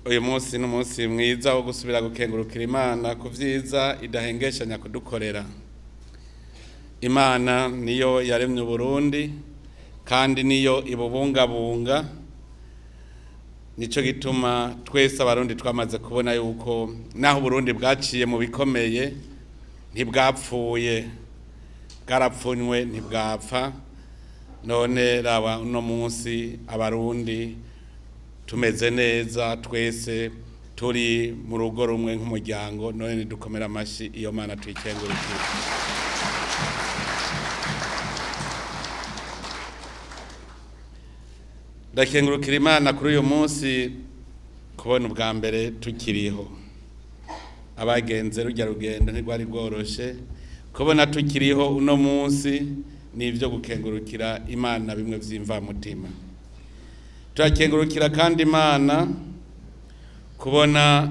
Uyu munsi ni umunsi mwiza wo gusubira gukengurukira Imana ku vyiza idahengeshanya kudukorera. Imana niyo yaremye Uburundi kandi niyo ibubungabunga. Nico gituma twese Abarundi twamaze kubona yuko naho Uburundi bwaciye mu bikomeye ntibwapfuye, bwarapfunywe ntibwapfa. None raba uno munsi Abarundi tumeze neza, twese turi mu rugo rumwe nk'umuryango. None nidukomera amashi iyo Mana tuyikengurukire. Ndakengurukira Imana kuri uyu munsi kubona ubwa mbere tukiriho. Abagenze rujya rugendo ntirwari rworoshe, kubona tukiriho uno munsi ni ibyo gukengurukira Imana bimwe vy'imvamutima. Turakengurukira kandi Imana kubona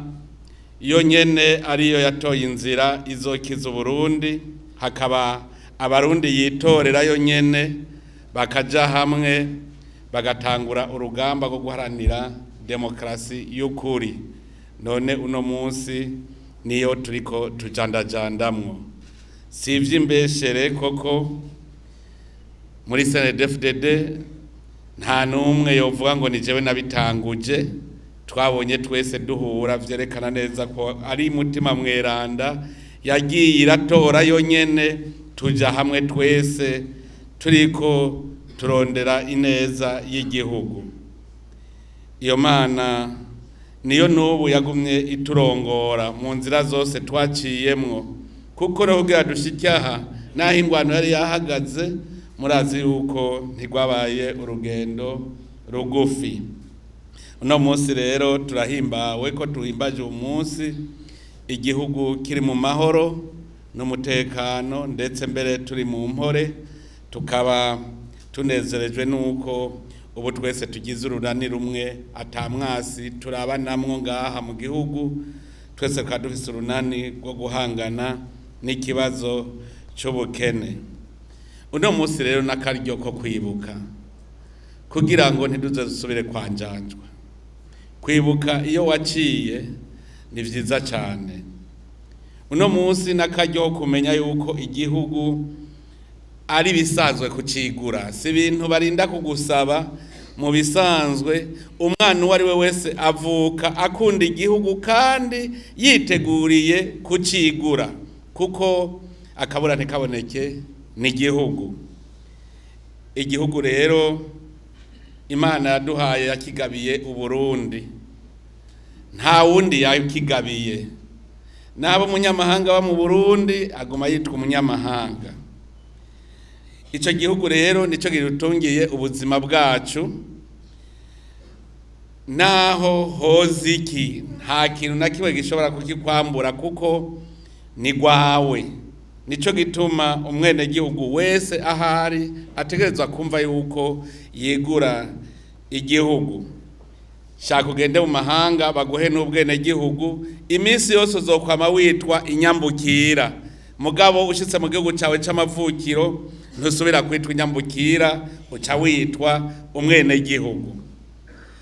iyo nyene ariyo yatoye inzira izokiza Uburundi, hakaba Abarundi yitorera yo nyene bakaja hamwe bagatangura urugamba rwo guharanira demokrasi y'ukuri. None uno munsi niyo turiko tujandajandamwo. Si ivy'imbeshere koko muri CNDD-FDD nta numwe yovuga ngo ni jewe nabitanguje. Twabonye twese duhura, vyerekana neza ko ari mutima mweranda yagiye iratora yo nyene, tuja hamwe twese turiko turondera ineza y'igihugu. Iyo Mana niyo nubu yagumye iturongora mu nzira zose twaciyemwo, kuko rero kugira dushike aha naho ingwano yari yahagaze, murazi yuko ntigwabaye urugendo rugufi. Uno munsi rero turahimbawe ko tuhimbaje umunsi igihugu kiri mu mahoro n'umutekano, ndetse mbere turi mu mpore, tukaba tunezerejwe nuko ubu twese tugize urunani rumwe, atamwasi turabanamwo ngaha mu gihugu. Twese tukaba dufise urunani rwo guhangana n'ikibazo c'ubukene. Uno munsi rero n'akaryo ko kwibuka kugira ngo ntiduze dusubire kwanjanjwa. Kwibuka iyo waciye ni vyiza cane. Uno munsi n'akaryo ko kumenya yuko igihugu ari bisanzwe kucigura, si ibintu barinda kugusaba. Mu bisanzwe umwana uwo ari we wese avuka akunda igihugu kandi yiteguriye kucigura, kuko akabura ntikaboneke ni igihugu. Igihugu rero Imana yaduhaye yakigabiye Uburundi, nta wundi yakigabiye. Nabo umunyamahanga wa mu Burundi aguma yitwa umunyamahanga. Ico gihugu rero nico girutungiye ubuzima bwacu. Naho hoziki nta kintu na kimwe gishobora kukikwambura kuko ni gwawe. Nico gituma umwene gihugu wese ahari ategerezwa kumva yuko yigura igihugu. Shaka ugende mu mahanga baguhe n'ubwene gihugu, iminsi yose uzokwama witwa inyambukira. Mugabo ushitse mu gihugu cawe c'amavukiro ntusubira kwitwa inyambukira, uca witwa umwene gihugu.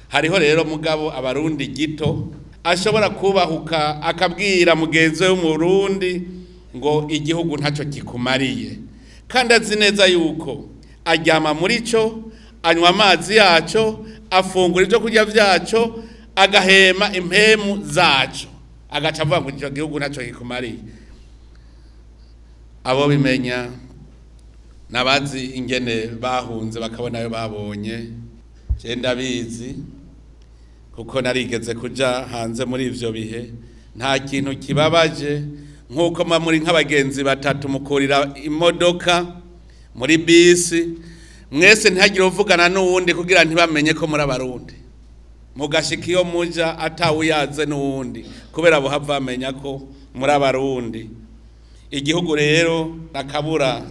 Hariho rero mugabo Abarundi gito ashobora kubahuka akabwira mugenzi we w'Umurundi ngo igihugu ntaco kikumariye, kandi azi neza yuko aryama muri co, anywa amazi yaco, afungura ibyo kurya vyaco, agahema impemu zaco, agaca avuga ngo ico gihugu ntaco kikumariye. Abo bimenya nabazi ingene bahunze bakabona ayo babonye. Je ndabizi kuko narigeze kuja hanze muri ivyo bihe. Nta kintu kibabaje nkuko mba muri nk'abagenzi batatu mukurira imodoka muri bisi, mwese ntihagire uvugana n'uwundi kugira ntibamenye ko muri Abarundi. Mugashika iyo muja atawuyaze n'uwundi kubera buhava bamenya ko muri Abarundi. Igihugu rero nakabura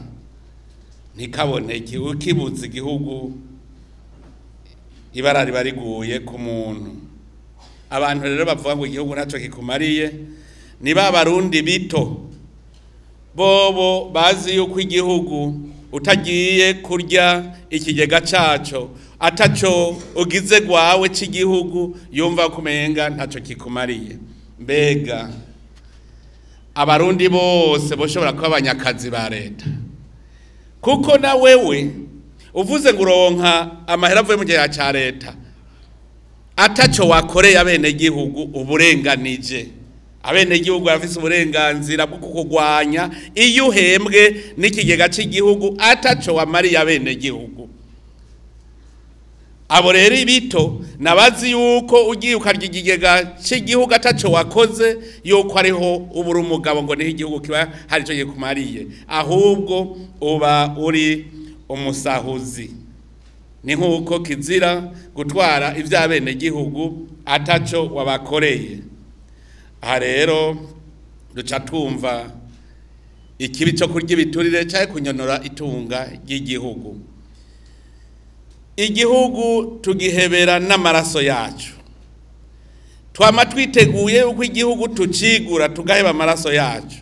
ntikaboneke, ukibuza igihugu ibara riba riguye ku muntu. Abantu rero bavuga ngo igihugu ntaco kikumariye ni ba Barundi bito bobo bazi yuko igihugu utagiye kurya ikigega caco ataco ugize gwawe c'igihugu, yumva kumenga ntaco kikumariye. Mbega abarundi bose boshobora kuba abanyakazi ba leta? Kuko na wewe uvuze ngo uronka amahera avuye mu kigega ca leta ataco wakoreye abenegihugu, uburenganije abenegihugu. Barafise uburenganzira bwo kukugwanya iyo uhembwe n'ikigega c'igihugu ataco wamariye abenegihugu. Abo rero ibito nabazi yuko ugiye ukarya ikigega c'igihugu ataco wakoze, yuko ariho ubura umugabo ngo niho igihugu kiba hari ico gikumariye, ahubwo uba uri umusahuzi. Ni nk'uko kizira gutwara ivy'abenegihugu ataco wabakoreye. Aha rero duca twumva ikibi cyo kurya ibiturire cyangwa kunyonora itunga ry'igihugu. Igihugu tugihebera n'amaraso yacu, twama twiteguye uko igihugu tucigura tugaheba amaraso yacu.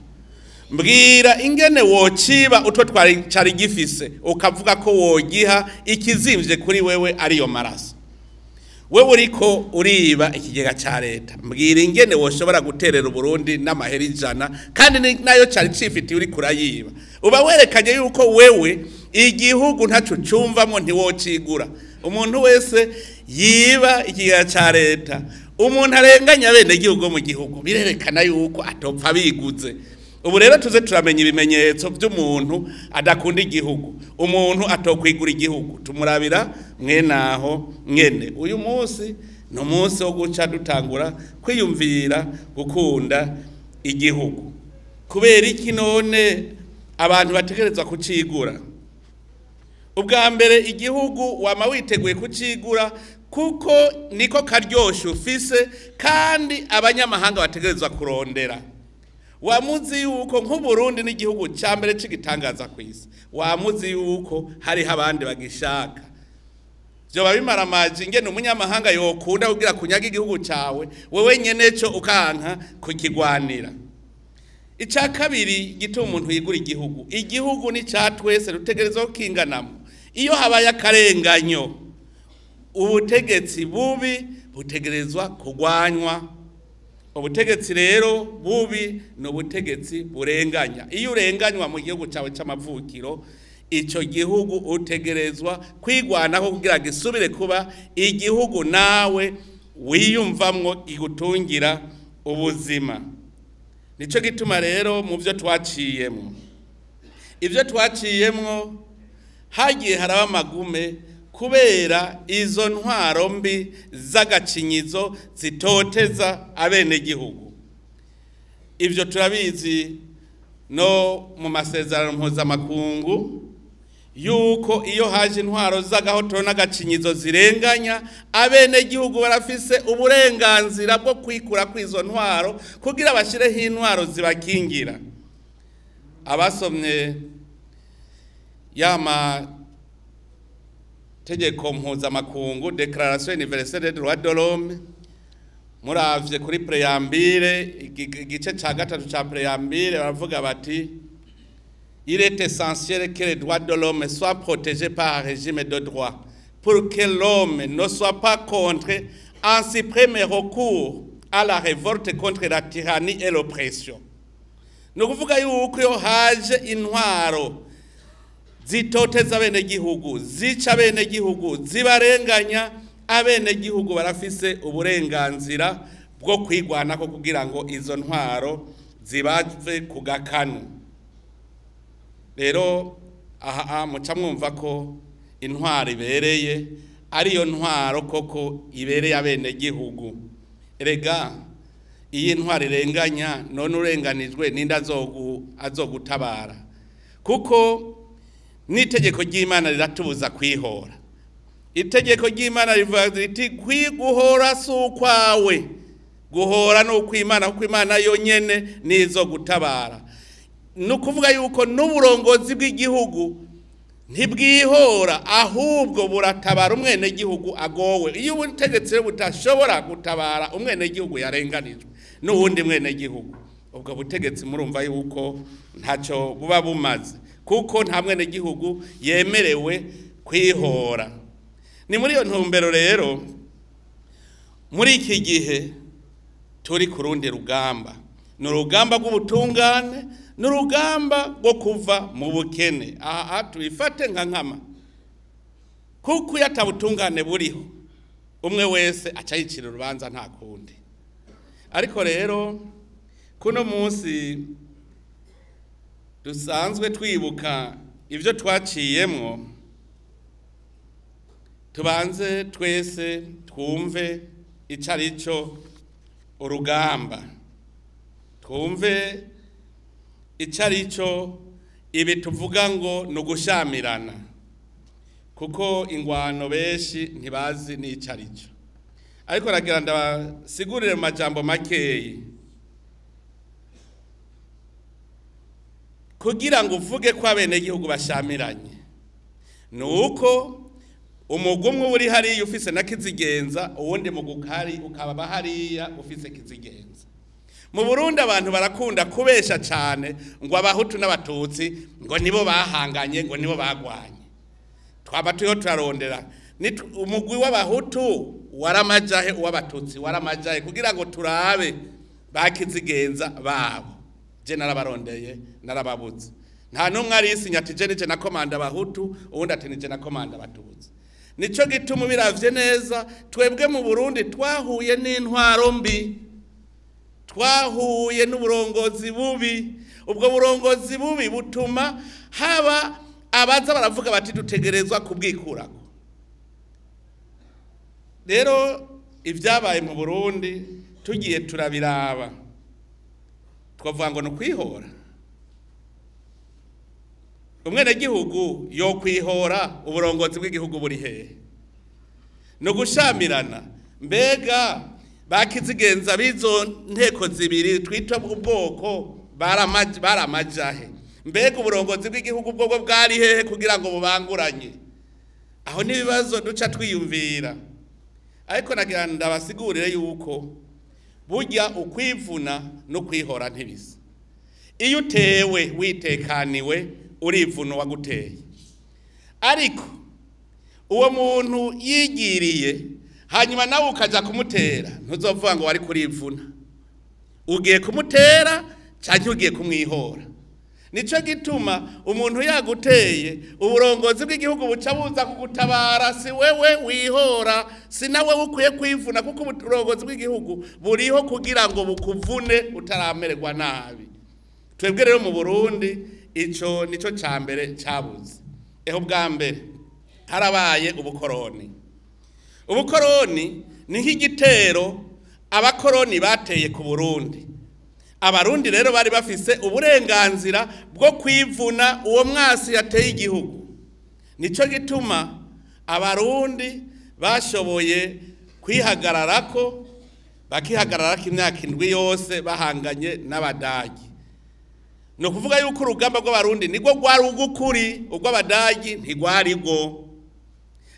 Mbwira ingene wociba utwo twari cari gifise, ukavuga ko wogiha ikizimvye kuri wewe ariyo maraso. Wewe uriko uriba ikigega ca leta, mbwira ingene woshobora guterera Uburundi n'amahera 100 kandi nayo cari cifitiye uri kurayiba. Uba werekanye yuko wewe igihugu ntaco cumvamwo, ntiwocigura. Umuntu wese yiba ikigega ca leta, umuntu arenganya bene igihugu mu gihugu, birerekana yuko atopfa biguze. Ubu rero tuze turamenya ibimenyetso by'umuntu adakunda igihugu, umuntu atokwigura igihugu, tumurabira mwenaho mwene. Uyu munsi ni umunsi wo guca dutangura kwiyumvira gukunda igihugu. Kubera iki none abantu bategerezwa kucigura? Ubwa mbere, igihugu wama witeguye kucigura kuko niko karyoshe ufise kandi abanyamahanga bategerezwa kurondera. Wamuzi yuko nk'Uburundi n'igihugu cya mbere c'igitangaza ku isi, wamuzi yuko hariho abandi bagishaka. Vyoba bimaramaje ingene umunyamahanga yokunda kugira kunyaga igihugu cawe, wewe nyene co ukanka kukigwanira. Ica kabiri gituma umuntu yigura igihugu, igihugu ni ca twese, rutegerezwa kukinganamo. Iyo habaye akarenganyo, ubutegetsi bubi butegerezwa kugwanywa. Ubutegetsi rero bubi ni ubutegetsi burenganya. Iyo urenganywa mu gihugu cyawe c'amavukiro, ico gihugu utegerezwa kwigwanaho kugira gisubire kuba igihugu nawe wiyumvamwo, igutungira ubuzima. Nico gituma rero mu byo twaciyemwo, ibyo twaciyemwo, hagiye haraba amagume kubera izo ntwaro mbi z'agacinyizo zitoteza abenegihugu. Ibyo turabizi no mu masezerano mpuzamakungu yuko iyo haje intwaro z'agahotoro n'agacinyizo zirenganya abenegihugu, barafise uburenganzira bwo kwikura kw'izo ntwaro kugira bashyireho intwaro zibakingira. Abasomye ya mategeko mpuzamakungu, Déclaration universelle des droits de l'homme, muravye kuri préambule, igice ca gatatu ca préambule, baravuga bati: "Il est essentiel que les droits de l'homme soient protégés par un régime de droit pour que l'homme ne soit pas contraint en suprême recours à la révolte contre la tyrannie et l'oppression." Ni ukuvuga yuko iyo haje intwaro zitoteza abenegihugu, zica abenegihugu, zibarenganya, abenegihugu barafise uburenganzira bwo kwigwanako kugira ngo izo ntwaro zibave ku gakanu. Rero aha muca mwumva ko intwaro ibereye ariyo ntwaro koko ibereye abenegihugu. Erega iyi ntwaro irenganya, none urenganijwe ninde azogutabara? Kuko n'itegeko ry'Imana riratubuza kwihora. Itegeko ry'Imana rivuga riti: "Guhora si ukwawe, guhora ni ukw'Imana, kuko Imana yonyene nizo gutabara." Ni ukuvuga yuko n'uburongozi bw'igihugu ntibwihora, ahubwo buratabara umwenegihugu agowe. Iyo ubutegetsi rero butashobora gutabara umwenegihugu yarenganijwe n'uwundi mwenegihugu, Ubwo butegetsi murumva yuko ntacyo buba bumaze, kuko nta mwenegihugu yemerewe kwihora. Ni muri iyo ntumbero rero muri iki gihe turi ku rundi rugamba, ni urugamba rw'ubutungane, ni urugamba rwo kuva mu bukene. Aha tubifate nka nkama, kuko iyo atabutungane buriho umwe wese aca yicira urubanza nta kundi. Ariko rero kuno munsi dusanzwe twibuka ibyo twaciyemwo, tubanze twese twumve ico ari cyo urugamba, twumve ico ari cyo ibi tuvuga ngo ni ugushamirana, kuko ingwano benshi ntibazi n'ico ari cyo. Ariko ragira ndabasigurire mu majambo makeyi, kugira ngo uvuge ko abenegihugu bashamiranye nuko umugwi umwe uri hariya ufise na kizigenza, uwundi mugwi ukaba hariya ufise kizigenza. Mu Burundi abantu barakunda kubesha cane ngo abahutu n'abatutsi ngo nibo bahanganye, ngo nibo bagwanye. Twaba turiho turarondera umugwi w'abahutu waramajahe, uw'abatutsi waramajahe, kugira ngo turabe bakizigenza babo. Je narabarondeye narababuze, nta numwe arisinya ati je nije na komanda abahutu, uwundi ati nije na komanda abatutsi. Nico gituma biravye neza twebwe mu Burundi twahuye n'intwaro mbi, twahuye n'uburongozi bubi. Ubwo burongozi bubi butuma haba abaza baravuga bati dutegerezwa kubwikurako. Rero ivyabaye mu Burundi tugiye turabiraba, twavuga ngo ni ukwihora. Umwenegihugu yo kwihora uburongozi bw'igihugu buri hehe? No gushamirana. Mbega bakizigenza bizo nteko zibiri twita ubwoko baramajahe? Mbega uburongozi bw'igihugu bwo bwari hehe kugira ngo bubanguranye? Aho n'ibibazo duca twiyumvira. Ariko nagira ndabasigurire yuko burya ukwivuna no kwihora ntibisa. Iyo utewe witekaniwe urivuna waguteye, ariko uwo muntu yigiriye hanyuma nawe ukaja kumutera, ntuzovuga ngo wari kurivuna. Ugiye kumutera canke ugiye kumwihora. Nico gituma umuntu yaguteye uburongozi bw'igihugu buca buza kugutabara, si wewe wihora, si nawe ukwiye kwivuna, kuko uburongozi bw'igihugu buriho kugira ngo bukuvune utaramererwa nabi. Twebwe rero mu Burundi ico nico cambere cabuze. Eho bwa mbere harabaye ubukoroni. Ubukoroni ni nk'igitero abakoroni bateye ku Burundi. Abarundi rero bari bafise uburenganzira bwo kwivuna uwo mwasi yateye igihugu. Nico gituma abarundi bashoboye kwihagararako, bakihagararako imyaka 7 yose bahanganye n'abadagi. No kuvuga yuko urugamba rw'abarundi nigwo rwari ugukuri, urw'abadagi ntigwari rwo.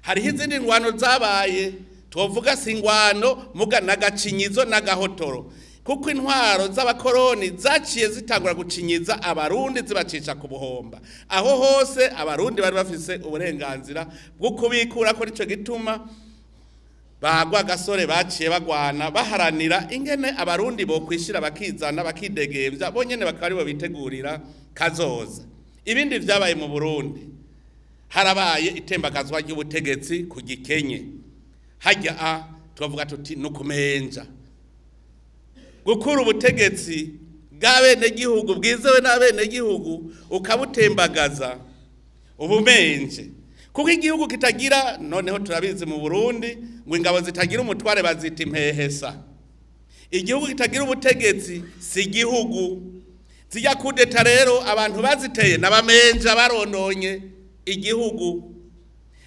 Hariho izindi ngwano zabaye, twovuga si ingwano muga n'agacinyizo n'agahotoro, kuko intwaro z'abakoroni zaciye zitangura gucinyiza abarundi zibacisha ku buhomba. Aho hose abarundi bari bafise uburenganzira bwo kubikura, ko nico gituma bagwa gasore baciye bagwana baharanira ingene abarundi bo kwishira bakizana bakidegemvya bonyene bakaba aribo bitegurira kazoza. Ibindi vyabaye mu Burundi, harabaye itembagazwa ry'ubutegetsi ku gikenye. Hajya a twavuga tuti nukumenja gukura ubutegetsi bw'abenegihugu bwizewe n'abenegihugu ukabutembagaza ubumenje, kuko igihugu kitagira, noneho turabizi mu Burundi ngo ingabo zitagira umutware bazita impehesa. Igihugu kitagira ubutegetsi si igihugu. Zijya kudeta rero abantu baziteye n'abamenja barononye igihugu.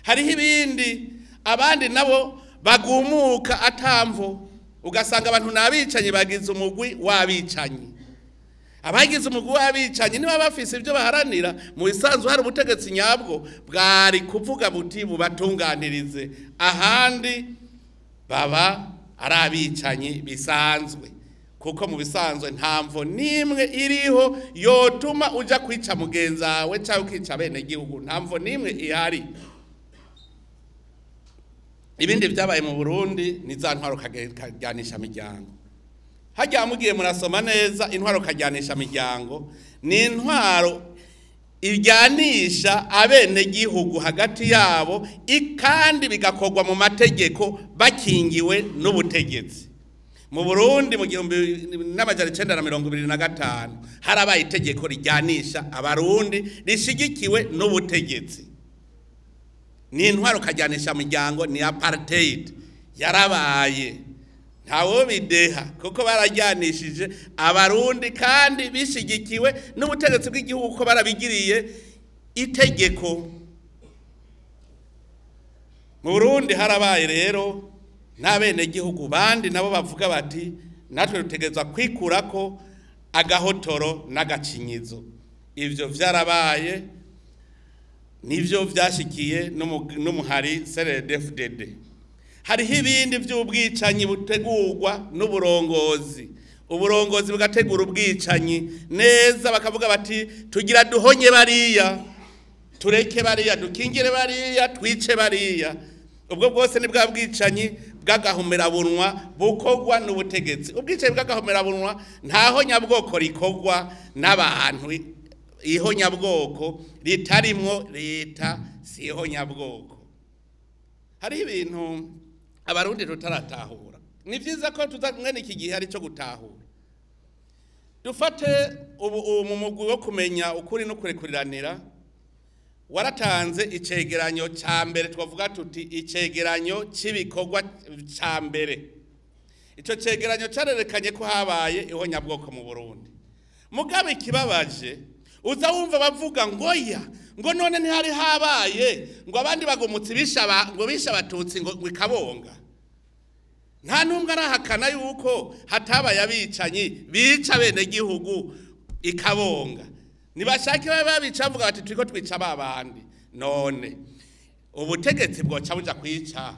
Hariho ibindi abandi nabo bagumuka atamvo, ugasanga abantu nabicanyi bagize umugwi wabicanyi. Abagize umugwi w'abicanyi niba bafise ibyo baharanira, mu bisanzwe hari ubutegetsi nyabwo bwari kuvuga buti bubatunganirize, ahandi baba ari abicanyi bisanzwe. Kuko mu bisanzwe nta mvo n'imwe iriho yotuma uja kwica mugenzi wawe cyangwa ukica bene gihugu, nta mvo n'imwe ihari. Ibindi byabaye mu Burundi ni za ntwaro kajyanisha miryango. Hajya mugiye murasoma neza, intwaro kajyanisha miryango ni intwaro ijyanisha abene gihugu hagati yabo, kandi bigakorwa mu mategeko bakingiwe n'ubutegetsi. Mu Burundi mu 1925 harabaye itegeko rijyanisha abarundi rishigikiwe n'ubutegetsi. Ni intwaro kajyanisha miryango, ni apartheid yarabaye, ntawo bideha kuko barajyanishije abarundi kandi bishigikiwe n'ubutegetsi bw'igihugu ko barabigiriye itegeko. Mu Burundi harabaye rero n'abene gihugu bandi nabo bavuga bati natwe dutegerezwa kwikurako agahotoro n'agacinyizo. Ivyo vyarabaye, nivyo vyashikiye n'umuhari CNDD-FDD. Hariho ibindi vy'ubwicanyi butegurwa n'uburongozi. Uburongozi bugategura ubwicanyi neza, bakavuga bati tugira duhonye bariya, tureke bariya, dukingire bariya, twice bariya. Ubwo bwose ni bwa bwicanyi bw'agahomerabunwa bukorwa n'ubutegetsi. Ubwicanyi bw'agahomerabunwa ntaho nyabwoko rikorwa n'abantu, iho nyabwoko ritarimwo leta si iho nyabwoko. Hariho ibintu abarundi tutaratahura. Ni vyiza ko tuza mwene iki gihe ari cyo gutahura. Dufate ubu mu mugwi wo kumenya ukuri no kurekuriranira waratanze icegeranyo ca mbere, twavuga tuti icegeranyo c'ibikorwa ca mbere. Ico cegeranyo carerekanye ko habaye ihonyabwoko mu Burundi. Mugabe ikibabaje, uza wumva bavuga ngo ya ngo none ntihari habaye ngo abandi bagomutse ngo bisha abatutsi ngo ikabonga. Nta numwe arahakana yuko hatabaye abicanyi bica bene gihugu ikabonga. Nibashake babe babica bavuga bati turiko twica babandi. None ubutegetsi bwoca buja kwica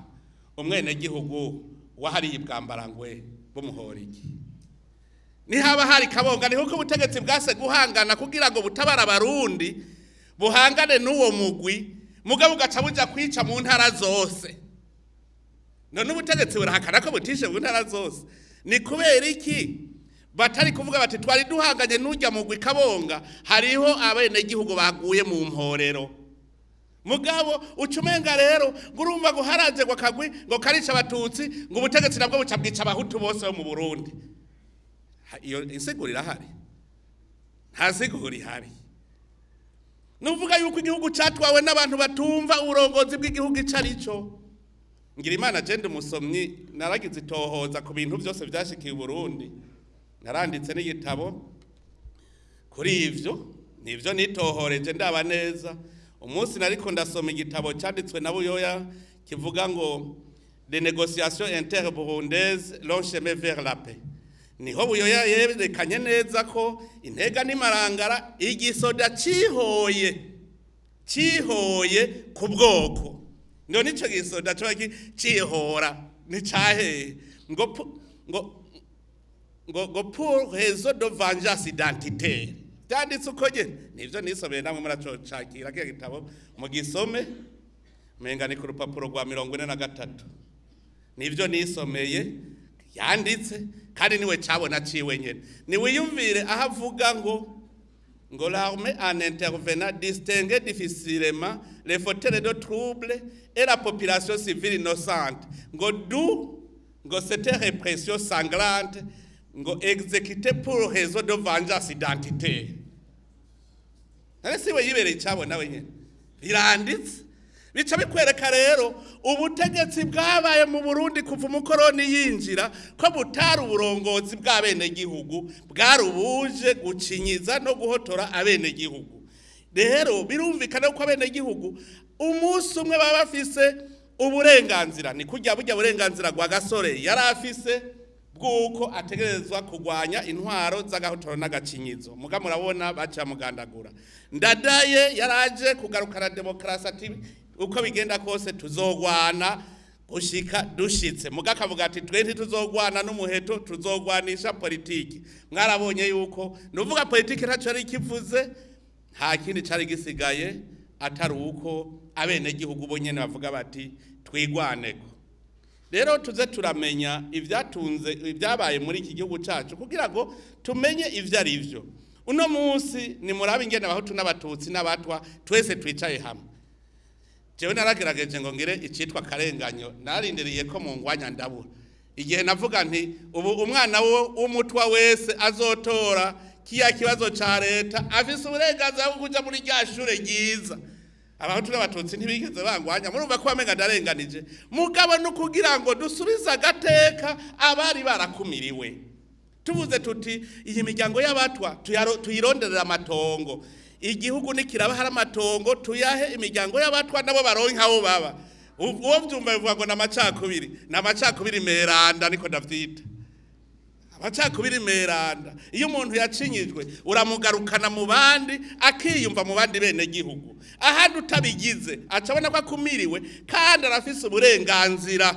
umwene gihugu wahariye ibwambarangwe bumuhora iki? Nihaba hari kabonga, ni huko ubutegetsi bwase guhangana kugira ngo butabara abarundi buhangane n'uwo mugwi, mugabo ugaca buja kwica mu ntara zose. None ubutegetsi burahakana ko butishe mu ntara zose. Ni kubera iki batari kuvuga bati twari duhanganye n'urya mugwi kabonga, hariho abenegihugu baguye mu mporero. Mugabo ucumenga rero ngurumva guharaje ngo kagwi ngo karisha abatutsi, ngo ubutegetsi nabwo buca bwica abahutu bose bo mu Burundi. Iyo insiguro irahari? Nta siguro ihari. Nuvuga yuko igihugu catwawe n'abantu batumva uburongozi bw'igihugu ico arico. Ngira Imana je umusomyi, naragize itohoza ku bintu byose vyashikiye i Burundi. Naranditse n'igitabo kuri ivyo, nivyo nitohoreje ndaba neza. Umunsi nariko ndasoma igitabo canditswe na Buyoya kivuga ngo "Les négociations inter-burundaises, long chemin vers la paix." Niho Buyoya yerekanye neza ko intega n'imarangara igisoda cihoye ku bwoko. None ico gisoda coba cihora ni cahe? Ngo ngo pour raison de vengeance identitaire. Byanditse uko nyene, nivyo nisomeye, namwe muracocakira kiya gitabo mugisome, menga ni ku rupapuro rwa 43. Nivyo nisomeye yanditse, kandi niwe cabona ciwe nyene. Niwiyumvire aho avuga ngo l'armée en intervenant distinguait difficilement les fauteurs de troubles et la population civile innocente, ngo d'où ngo cette répression sanglante ngo exécutée pour raison de vengeance identitaire. None siwe yibereye icabona wenyene? Biranditse, bica bikwereka rero ubutegetsi bwabaye mu Burundi kuva umukoroni yinjira ko butari uburongozi bw'abenegihugu, bwari ubuje gucinyiza no guhotora abenegihugu. Rero birumvikana ko abenegihugu umunsi umwe baba bafise uburenganzira, ni kurya burya burenganzira bwa Gasore yari afise bw'uko ategerezwa kurwanya intwaro z'agahotoro n'agacinyizo. Muga murabona baca mugandagura. Ndadaye yaraje kugarukana demokarasi, ati uko bigenda kose tuzogwana. Gushika dushitse mugakavuga ati twe ntituzogwana n'umuheto, tuzogwanisha politiki. Mwarabonye yuko nuvuga politiki ntaco yari ikivuze, nta kindi cari gisigaye atari uko abenegihugu bo nyene bavuga bati twigwaneko. Rero tuze turamenya ivyatunze ibyabaye muri iki gihugu cacu kugira ngo tumenye ivyo ari vyo. Uno munsi ni murabe ingene abahutu n'abatutsi n'abatwa twese twicaye hamwe. Jewe naragerageje ngo ngire icitwa karenganyo, narindiriye ko mu ngwanya ndabura. Igihe navuga nti ubu umwana w'umutwa wese azotora kiya kibazo ca leta afise uburenganzira bwo kuja muri rya shure ryiza. Abahutu n'abatutsi ntibigeze bangwanya, murumva ko bamenga ndarenganije. Mugabo no kugira ngo dusubize agateka abari barakumiriwe. Tuvuze tuti iyi miryango y'abatwa tuyironderera amatongo. Igihugu nikiraba hari amatongo tuyahe imiryango y'abatwa nabo baronka aho baba. Uwo vyumva bivuga ngo namacakubiri, namacakubiri meranda niko ndavyita. Amacakubiri meranda. Iyo umuntu yacinyijwe uramugarukana mu bandi akiyumva mu bandi bene gihugu. Ahandi utabigize acabona ko akumiriwe kandi arafise uburenganzira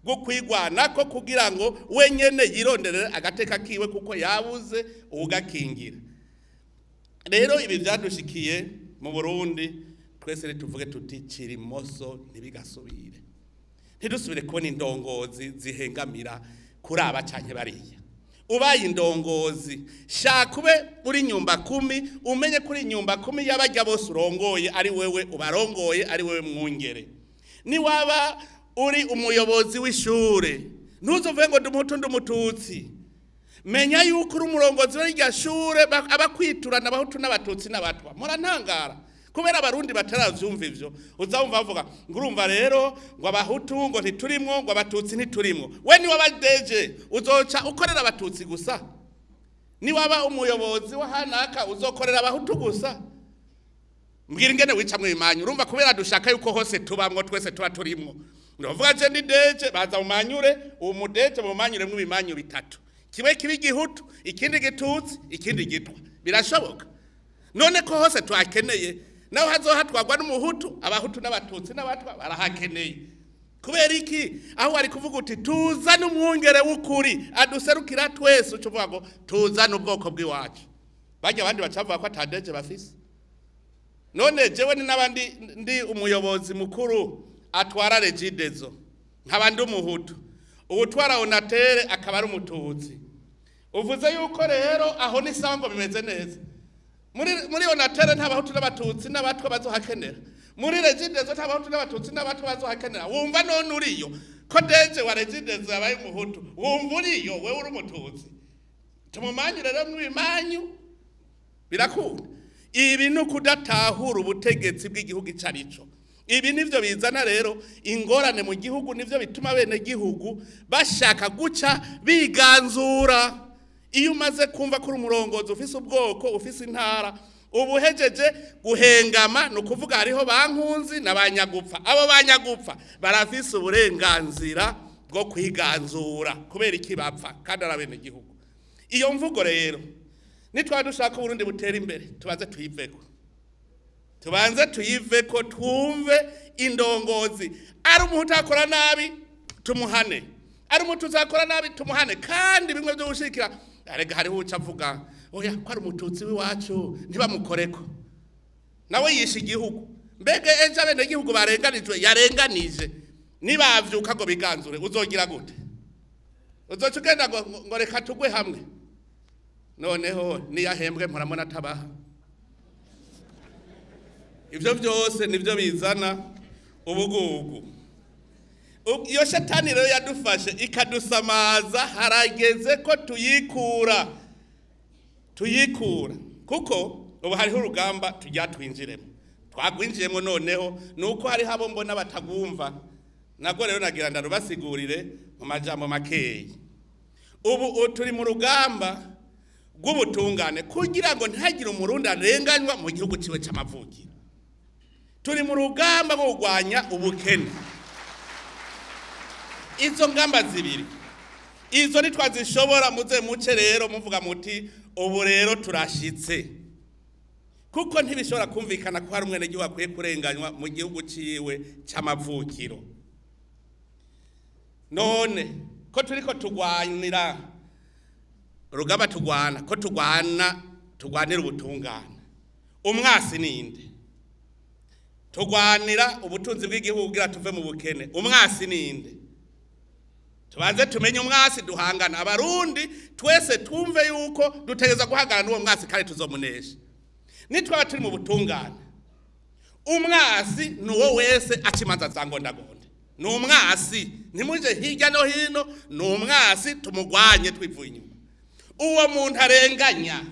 bwo kwigwanako kugira ngo wenyene yironderere agateka kiwe kuko yabuze ugakingira. Rero ibi vyadushikiye mu Burundi twese tuvuge tuti kirimoso ntibigasubire. Ntidusubire kubona indongozi zihengamira kuraba canke bariya. Ubaye indongozi shaka ube uri nyumba kumi, umenye kuri nyumba kumi y'abajya bose urongoye ari wewe ubarongoye, ari wewe mwungere. Ni waba uri umuyobozi w'ishure ntuzovuge ngo ndumuhutu ndumututsi. Menya yuko uri umurongozi w'irya shure abakwiturana abahutu n'abatutsi n'abatwa. Murantangara kubera abarundi bataravyumva ivyo. Uzumva bavuga ngo urumva rero ngo abahutu ngo ntiturimwo ngo abatutsi ntiturimwo. We ni wabadeje uzoca ukorera abatutsi gusa? Ni waba umuyobozi wa hanaka uzokorera abahutu gusa? Mbwira ingene wicamwe imanyu. Urumva kubera dushaka yuko hose tubamwo twese tuba turimwo. Ndavuga je ndi deje baza umanyure umudeje mumanyure mu bimanyu bitatu. Kimwe kibi gihutu, ikindi gitutsi, ikindi gitwa. Birashoboka. None ko hose twakeneye, naho hazohatwagwa n'umuhutu, abahutu n'abatutsi n'abatwa barahakeneye. Kubera iki? Aho ari kuvuga uti tuzane umwungere w'ukuri aduserukira twese, ucuvuga ngo tuzane ubwoko bw'iwacu. Bajya abandi bacavuga ko atadeje bafise. None jewe ni nabandi ndi umuyobozi mukuru atwara Regidezo, nkaba ndi umuhutu, uwutwara Onatere akaba ari umututsi. Uvuze yuko rero aho ni sawa ngo bimeze neza. Muri Onatere nta bahutu n'abatutsi n'abatwa bazohakenera. Muri Regidezo nta bahutu n'abatutsi n'abatwa bazohakenera. Wumva none uriyo ko deje wa Regidezo yabaye umuhutu, wumva uriyo wewe uri umututsi. Tumumanyure rero mwimanyu birakunda. Ibi ni ukudatahura ubutegetsi bw'igihugu icarico. Ibi nivyo bizana rero ingorane mu gihugu, nivyo bituma bene gihugu bashaka guca biganzura. Iyo umaze kumva kuri umurongozi ufise ubwoko, ufise intara, ubuhejeje guhengama, ni ukuvuga hariho bankunzi n'abanyagupfa. Abo banyagupfa barafise uburenganzira bwo kwiganzura kubera iki bapfa kandi ari abene gihugu. Iyo mvugo rero nitwa dushaka Burundi butera imbere tubanze tuyiveko. Tubanze tuyiveko twumve indongozi. Ari umuhutu akora nabi tumuhane, ari umutu uzakora nabi tumuhane. Kandi bimwe byo gushikira arega hariho uca avuga oya ko ari umututsi w'iwacu ntibamukoreko, nawe yishe igihugu. Mbega ejo abene igihugu barenganijwe yarenganije nibavyuka ngo biganzure uzogira gute? Uzoca ugenda ngo reka tugwe hamwe. Noneho niyahembwe muramona atabaha. Ivyo byose nivyo bizana ubugugu. Iyo shetani rero yadufashe ikadusamaza, harageze ko tuyikura. Tuyikura kuko ubu hariho urugamba tujya twinjiremo. Twagwinjiyemo noneho nuko hariho abo mbona batagumva. Nabwo rero nagira ndarubasigurire mu majambo makeyi. Ubu turi mu rugamba rw'ubutungane kugira ngo ntihagire umurundi arenganywa mu gihugu ciwe c'amavukiro. Turi mu rugamba rwo kurwanya ubukene. Izo ngamba zibiri izo nitwazishobora, muze muce rero muvuga muti ubu rero turashitse. Kuko ntibishobora kumvikana ko hari umwenegihugu akwiye kurenganywa mu gihugu ciwe c'amavukiro. None ko turiko tugwanira urugamba, tugwana ko tugwana, tugwanira ubutungane, umwasi ninde? Tugwanira ubutunzi bw'igihugu kugira tuve mu bukene, umwasi ninde? Tubanze tumenye umwasi duhangana. Abarundi twese twumve yuko dutegereza guhangana n'uwo mwasi kandi tuzomunesha. Nitwaba turi mu butungane, umwasi ni uwo wese aca imanza za ngondagonda, ni umwasi, ntimuje hirya no hino, ni umwasi, tumugwanye twivuye inyuma. Uwo muntu arenganya,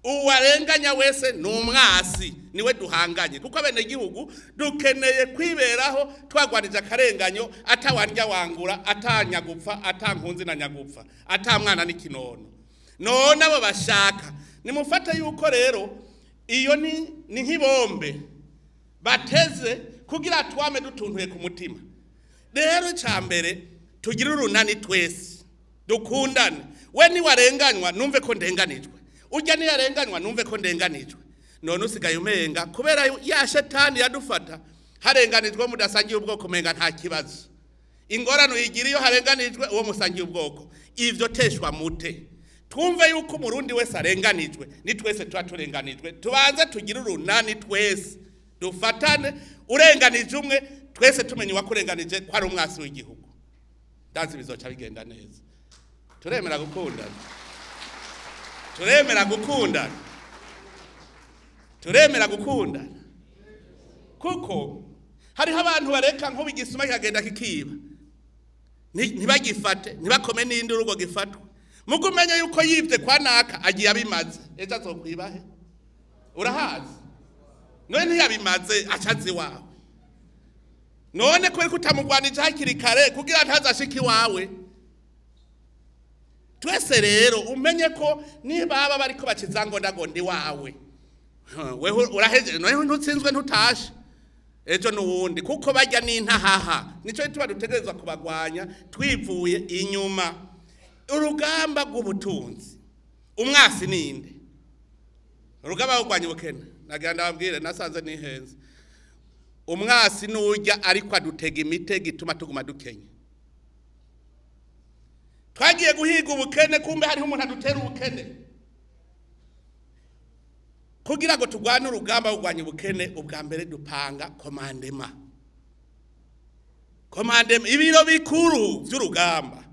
uwo arenganya wese ni umwasi, niwe duhanganye, kuko abenegihugu dukeneye kwiberaho twagwanije akarenganyo, atawandya wangura, atanyagupfa, atankunzi na nyagupfa, atamwana n'ikinono. None abo bashaka nimufate yuko rero iyo ni nk'ibombe bateze kugira twame dutuntuye ku mutima. Rero icambere tugire urunani twese, dukundane. We niwarenganywa numve ko ndenganijwe, ujya niyarenganywa numve ko ndenganijwe. None usigaye umenga kubera ya shetani yadufata, harenganijwe mudasangiye ubwoko umenga nta kibazo. Ingorane uyigira iyo harenganijwe uwo musangiye ubwoko. Ivyo teshwa mute. Twumve yuko umurundi wese arenganijwe, ni twese tuba turenganijwe. Tubanze tugire urunani twese, dufatane. Urenganije umwe twese tumenye uwakurenganije ko ari umwasi w'igihugu. Ndazi bizoca bigenda neza. Turemera gukundana, turemera gukundana, turemera gukundana. Kuko hariho abantu bareka nko bigisuma kikagenda kikiba, ntibagifate, ntibakome n'indi urugo gifatwe. Mugo umenye yuko yivye kwa naka agiye abimaze, ejo azokwiba he? Urahazi? None ntiyabimaze acazi wawe. None kubera ko utamugwanije hakiri kare kugira ntazashike iwawe. Twese rero umenye ko nibaba bariko bakiza ngondagonda iwawe, wewe uraheje, none ntutsinzwe ntutashe, ejo nuwundi, kuko barya n'intahaha. Nico gituma dutegerezwa kubagwanya twivuye inyuma. Urugamba rw'ubutunzi, umwasi ninde? Urugamba rwo kurwanya ubukene, nagira ndababwire nasanze nihenze. Umwasi nurya ariko adutega imitego ituma tuguma dukenye. Twagiye guhiga ubukene, kumbe hariho umuntu adutera ubukene. Kugira ngo turwane urugamba rwo kurwanya ubukene, ubwa mbere dupanga commandement. Commandement, ibiro bikuru vy'urugamba.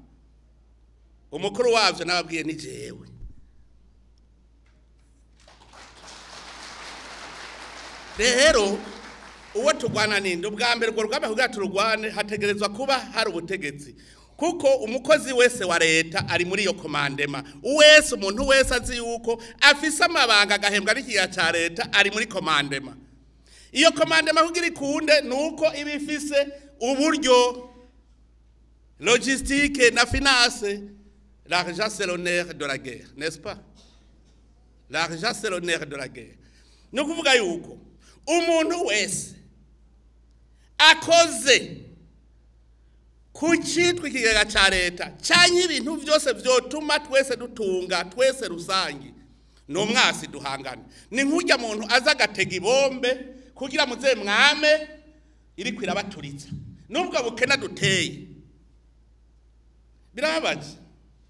Umukuru wavyo nababwiye ni jewe. Rero uwo turwana ninde? Ubwa mbere urwo rugamba kugira tururwane hategerezwa kuba hari ubutegetsi, kuko umukozi wese wa leta ari muri iyo commandement. Uwese, umuntu wese azi yuko afise amabanga agahembwa n'ikigega ca leta ari muri commandement. Iyo commandement kugira ikunde nuko iba ifise uburyo logistique na finance. L'argent c'est l'honneur de la guerre, n'est-ce pas? L'argent c'est l'honneur de la guerre. Ni ukuvuga yuko umuntu wese akoze ku citwa ikigega ca leta canke ibintu vyose vyotuma twese dutunga, twese rusangi, ni umwasi duhangana. Ni nk'urya muntu aza agatega ibombe kugira muze mwame iriko irabaturitsa. Nubwo bukena duteye, birababaje,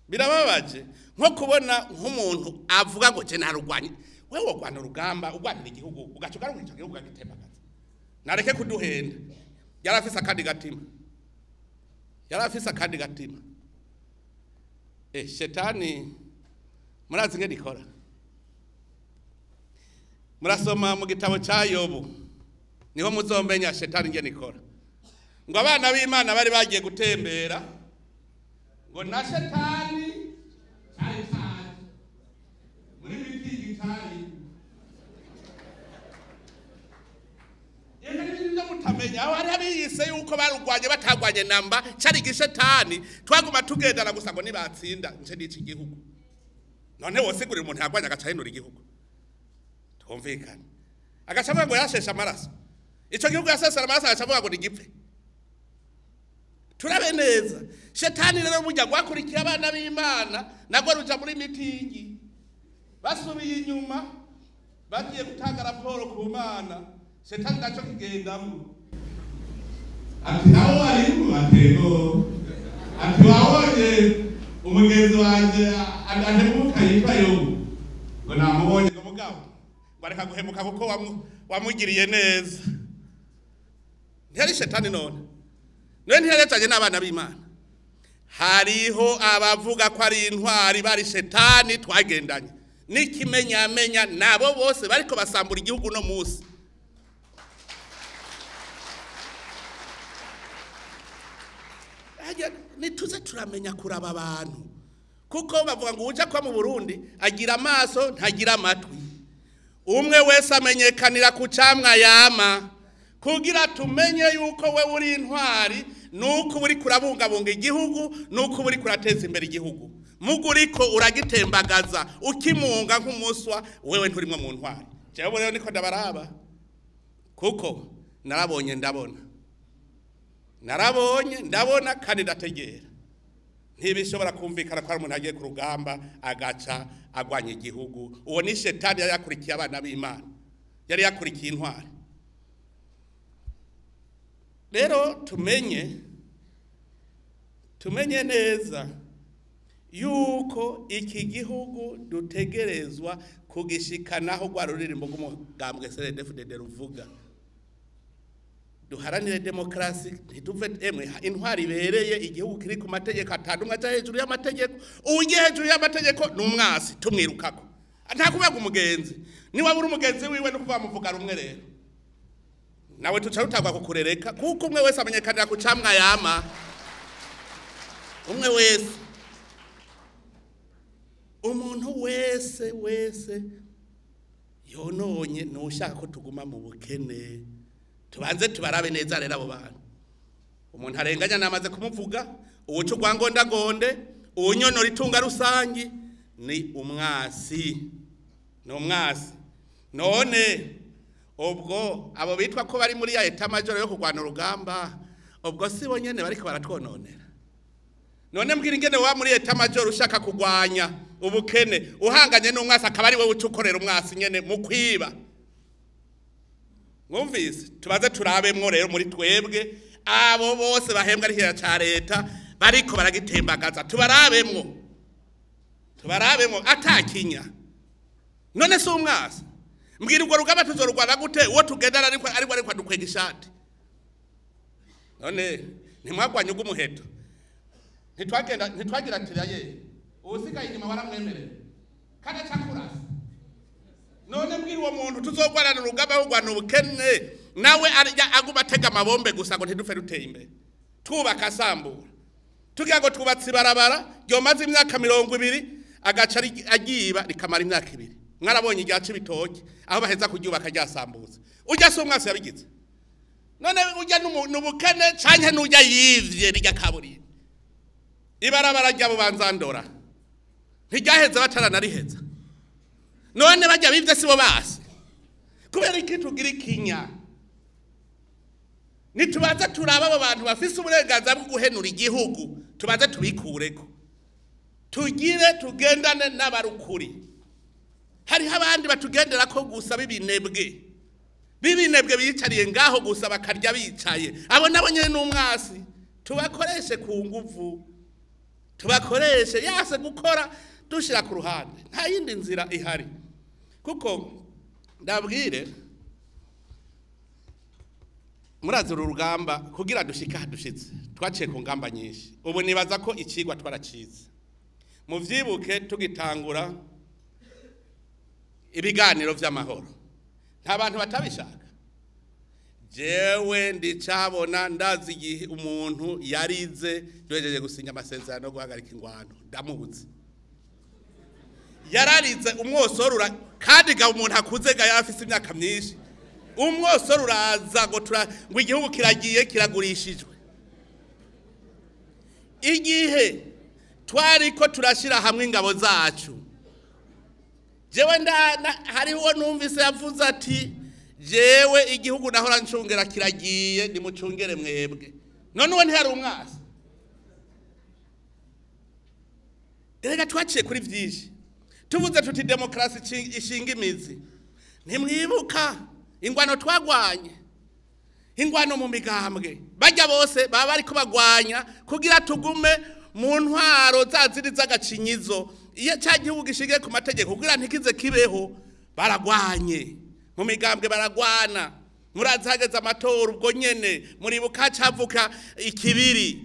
birababaje nko kubona nk'umuntu avuga ngo je narugwanye. Wewe wogwana urugamba ugwanira igihugu ugaca ugaruka ico gihugu ugagitembagaza. Nareke kuduhenda. Yarafise akandi gatima, yarafise akandi gatima. Shetani murazi ngene ikora. Murasoma mu gitabo ca Yobu niho muzomenya shetani ngene ikora. Ngo abana b'Imana bari bagiye gutembera, ngo na shetani cari cari muri mitingi cari. Mutamenya aho hari abiyise yuko barugwanye batagwanye namba, cari gishetani. Twaguma tugendana gusa ngo nibatsinda nce n'iki gihugu. None wosigurira umuntu yagwanye agaca ahinura igihugu, twumvikane. Agaca avuga ngo yasheshe amaraso, ico gihugu yasesera amaraso, agaca avuga ngo nigipfe. Turabe neza. Shetani rero burya rwakurikiye abana b'Imana, nagwo ruja muri mitingi. Basubiye inyuma bagiye gutanga raporo ku Mana, shetani naco kigendamwo. Ati nawe warimu atego. Ati wabonye umugenzi wanje ahemuka yitwa Yobu? Ngo namubonye. Ngo mugabo ngo areka guhemuka kuko wamugiriye neza. Ntiyari shetani none? None ntiyari n'abana b'Imana? Hariho abavuga ko ari intwari bari shetani twagendanye n'ikimenyamenya, nabo bose bariko basambura igihugu no musi. Nituze turamenya kuraba abantu, kuko bavuga ngo uja kwa mu Burundi agira amaso ntagira amatwi. Umwe wese amenyekanira ku camwa yama. Kugira tumenye yuko we uri intwari nuko uri kurabungabunga igihugu, nuko uri kurateza imbere igihugu. Muguriko uragitembagaza ukimunga nk'umuswa, wewe nturimwe mu ntwari. Jewe rero niko ndabaraba, kuko narabonye ndabona, narabonye ndabona kandi ndategera. Ntibishobora kumvikana ko ari umuntu agiye ku rugamba agaca agwanya igihugu. Uwo ni shetani yari yakurikiye abana b'Imana, yari yakurikiye intwari. Rero tumenye neza yuko iki gihugu dutegerezwa kugishikanaho rwa ruririmbo rw'umugambwe CNDD-FDD ruvuga duharanire demokrasi, ntituve emwe intwari ibereye igihugu kiri ku mategeko atandumwe aca hejuru y'amategeko. Ugiye hejuru y'amategeko ni umwasi, tumwirukako. Nta kuvuga umugenzi, niba uri umugenzi wiwe no kuvuga muvuga rumwe rero nawe tuca rutagwa kukurereka, kuko umwe wese amenyekanira ku camwa yama. Umwe wese, umuntu wese wese yononye nushaka ko tuguma mu bukene. Tubanze tubarabe neza rero abo bantu. Umuntu arenganya namaze kumuvuga, uwuca urwangondagonde, uwunyonora itunga rusangi ni umwasi, ni umwasi. None ubwo abo bitwa ko bari muri ya eta majoro yo kurwana urugamba, ubwo si bo nyene bariko baratwononera? None mbwira ingene wa muri eta majoro ushaka kugwanya ubukene uhanganye n'umwasi akaba ari wewe ucukorera umwasi nyene mu kwiba. Mwumvise? Tubaze turabemwo rero muri twebwe abo bose bahembwa ari ca leta bariko baragitembagaza, tubarabemwo, tubarabemwo atakinya. None si umwasi? Mbwira urwo rugamba tuzorurwana gute uwo tugendana ariko ariko adukwega ishati? None ntimwagwanye ugumuheto, ntitwagenda ntitwagira tiraye usigaye inyuma waramwemerera kandi acakurasa. None mbwira uwo muntu tuzogwarana urugamba rugwana ubukene nawe aguma atega amabombe gusa ngo ntidufe duteye imbere, twubaka asambura, tugira ngo twubatse ibarabara ryomaze imyaka 20 agaca agiba rikamara imyaka 2. Mwarabonye irya Cibitoke aho baheza kuryubaka ryasambutse. Ujya si umwasi yabigize? None ujya n'ubukene canke n'ujya yivye rirya kaburimbo? Ibarabara rya Bubanzandora ntiryaheze bataranariheza. None bajya bivye sibo basi? Kubera iki tugira ikinya? Nitubaza turaba abo bantu bafise uburenganzira bwo guhenura igihugu, tubaze tubikureko, tugire tugendane n'abarukuri. Hariho abandi batugendera ko gusa bibinebwe, bibinebwe biyicariye ngaho gusa bakarya bicaye. Abo nabo nyene n'umwasi, tubakoreshe ku nguvu, tubakoreshe yase gukora dushira ku ruhande. Nta yindi nzira ihari. Kuko ndabwire murazi uru rugamba kugira dushika dushitse twaciye ku ngamba nyinshi. Ubu nibaza ko icigwa twaracize. Muvyibuke tugitangura ibiganiro vy'amahoro, nta bantu batabishaka. Jewe ndicabona ndazi igihe umuntu yarize duhejeje gusinya amasezerano yo guhagarika ingwano, ndamubuze. Yararize umwosorura, kandi ga umuntu akuze ga yarafise imyaka myinshi, umwosoro uraza ngo ngo igihugu kiragiye kiragurishijwe. Igihe twariko turashira hamwe ingabo zacu, jewe hariho numvise yavuze ati jewe igihugu nahora ncungera kiragiye, nimucungere mwebwe. None uwo ntiyari umwasi? Erega twaciye kuri vyinshi. Tuvuze tuti demokrasi ishinga imizi. Ntimwibuka ingwano twagwanye, ingwano mu migambwe bajya bose baba bariko bagwanya kugira tugume mu ntwaro za ziri z'agacinyizo, iyo cya gihugu gishingiye ku mategeko kugira ntikize kibeho, baragwanye mu migambwe, baragwana. Murazi hageze amatora ubwo nyene, muribuka cavuka ikibiri,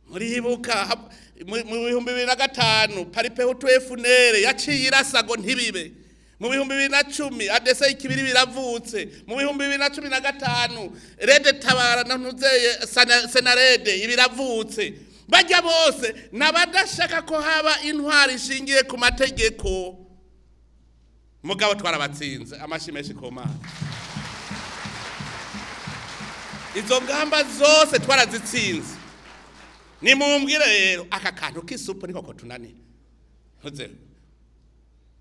muribuka mu 2005 Palipehutu FNL yaciye irasa ngo ntibibe. Mu 2010 ADC ikibiri biravutse. Mu 2015 Rede Tabara na Ntuzeye Senarede ibiravutse. Bajya bose nabadashaka ko haba intwari ishingiye ku mategeko. Mugabo twarabatsinze, amashi menshi ku Mana. Izo ngamba zose twarazitsinze. Nimumbwire rero aka kantu k'isupu niko kotunanira. Ntuze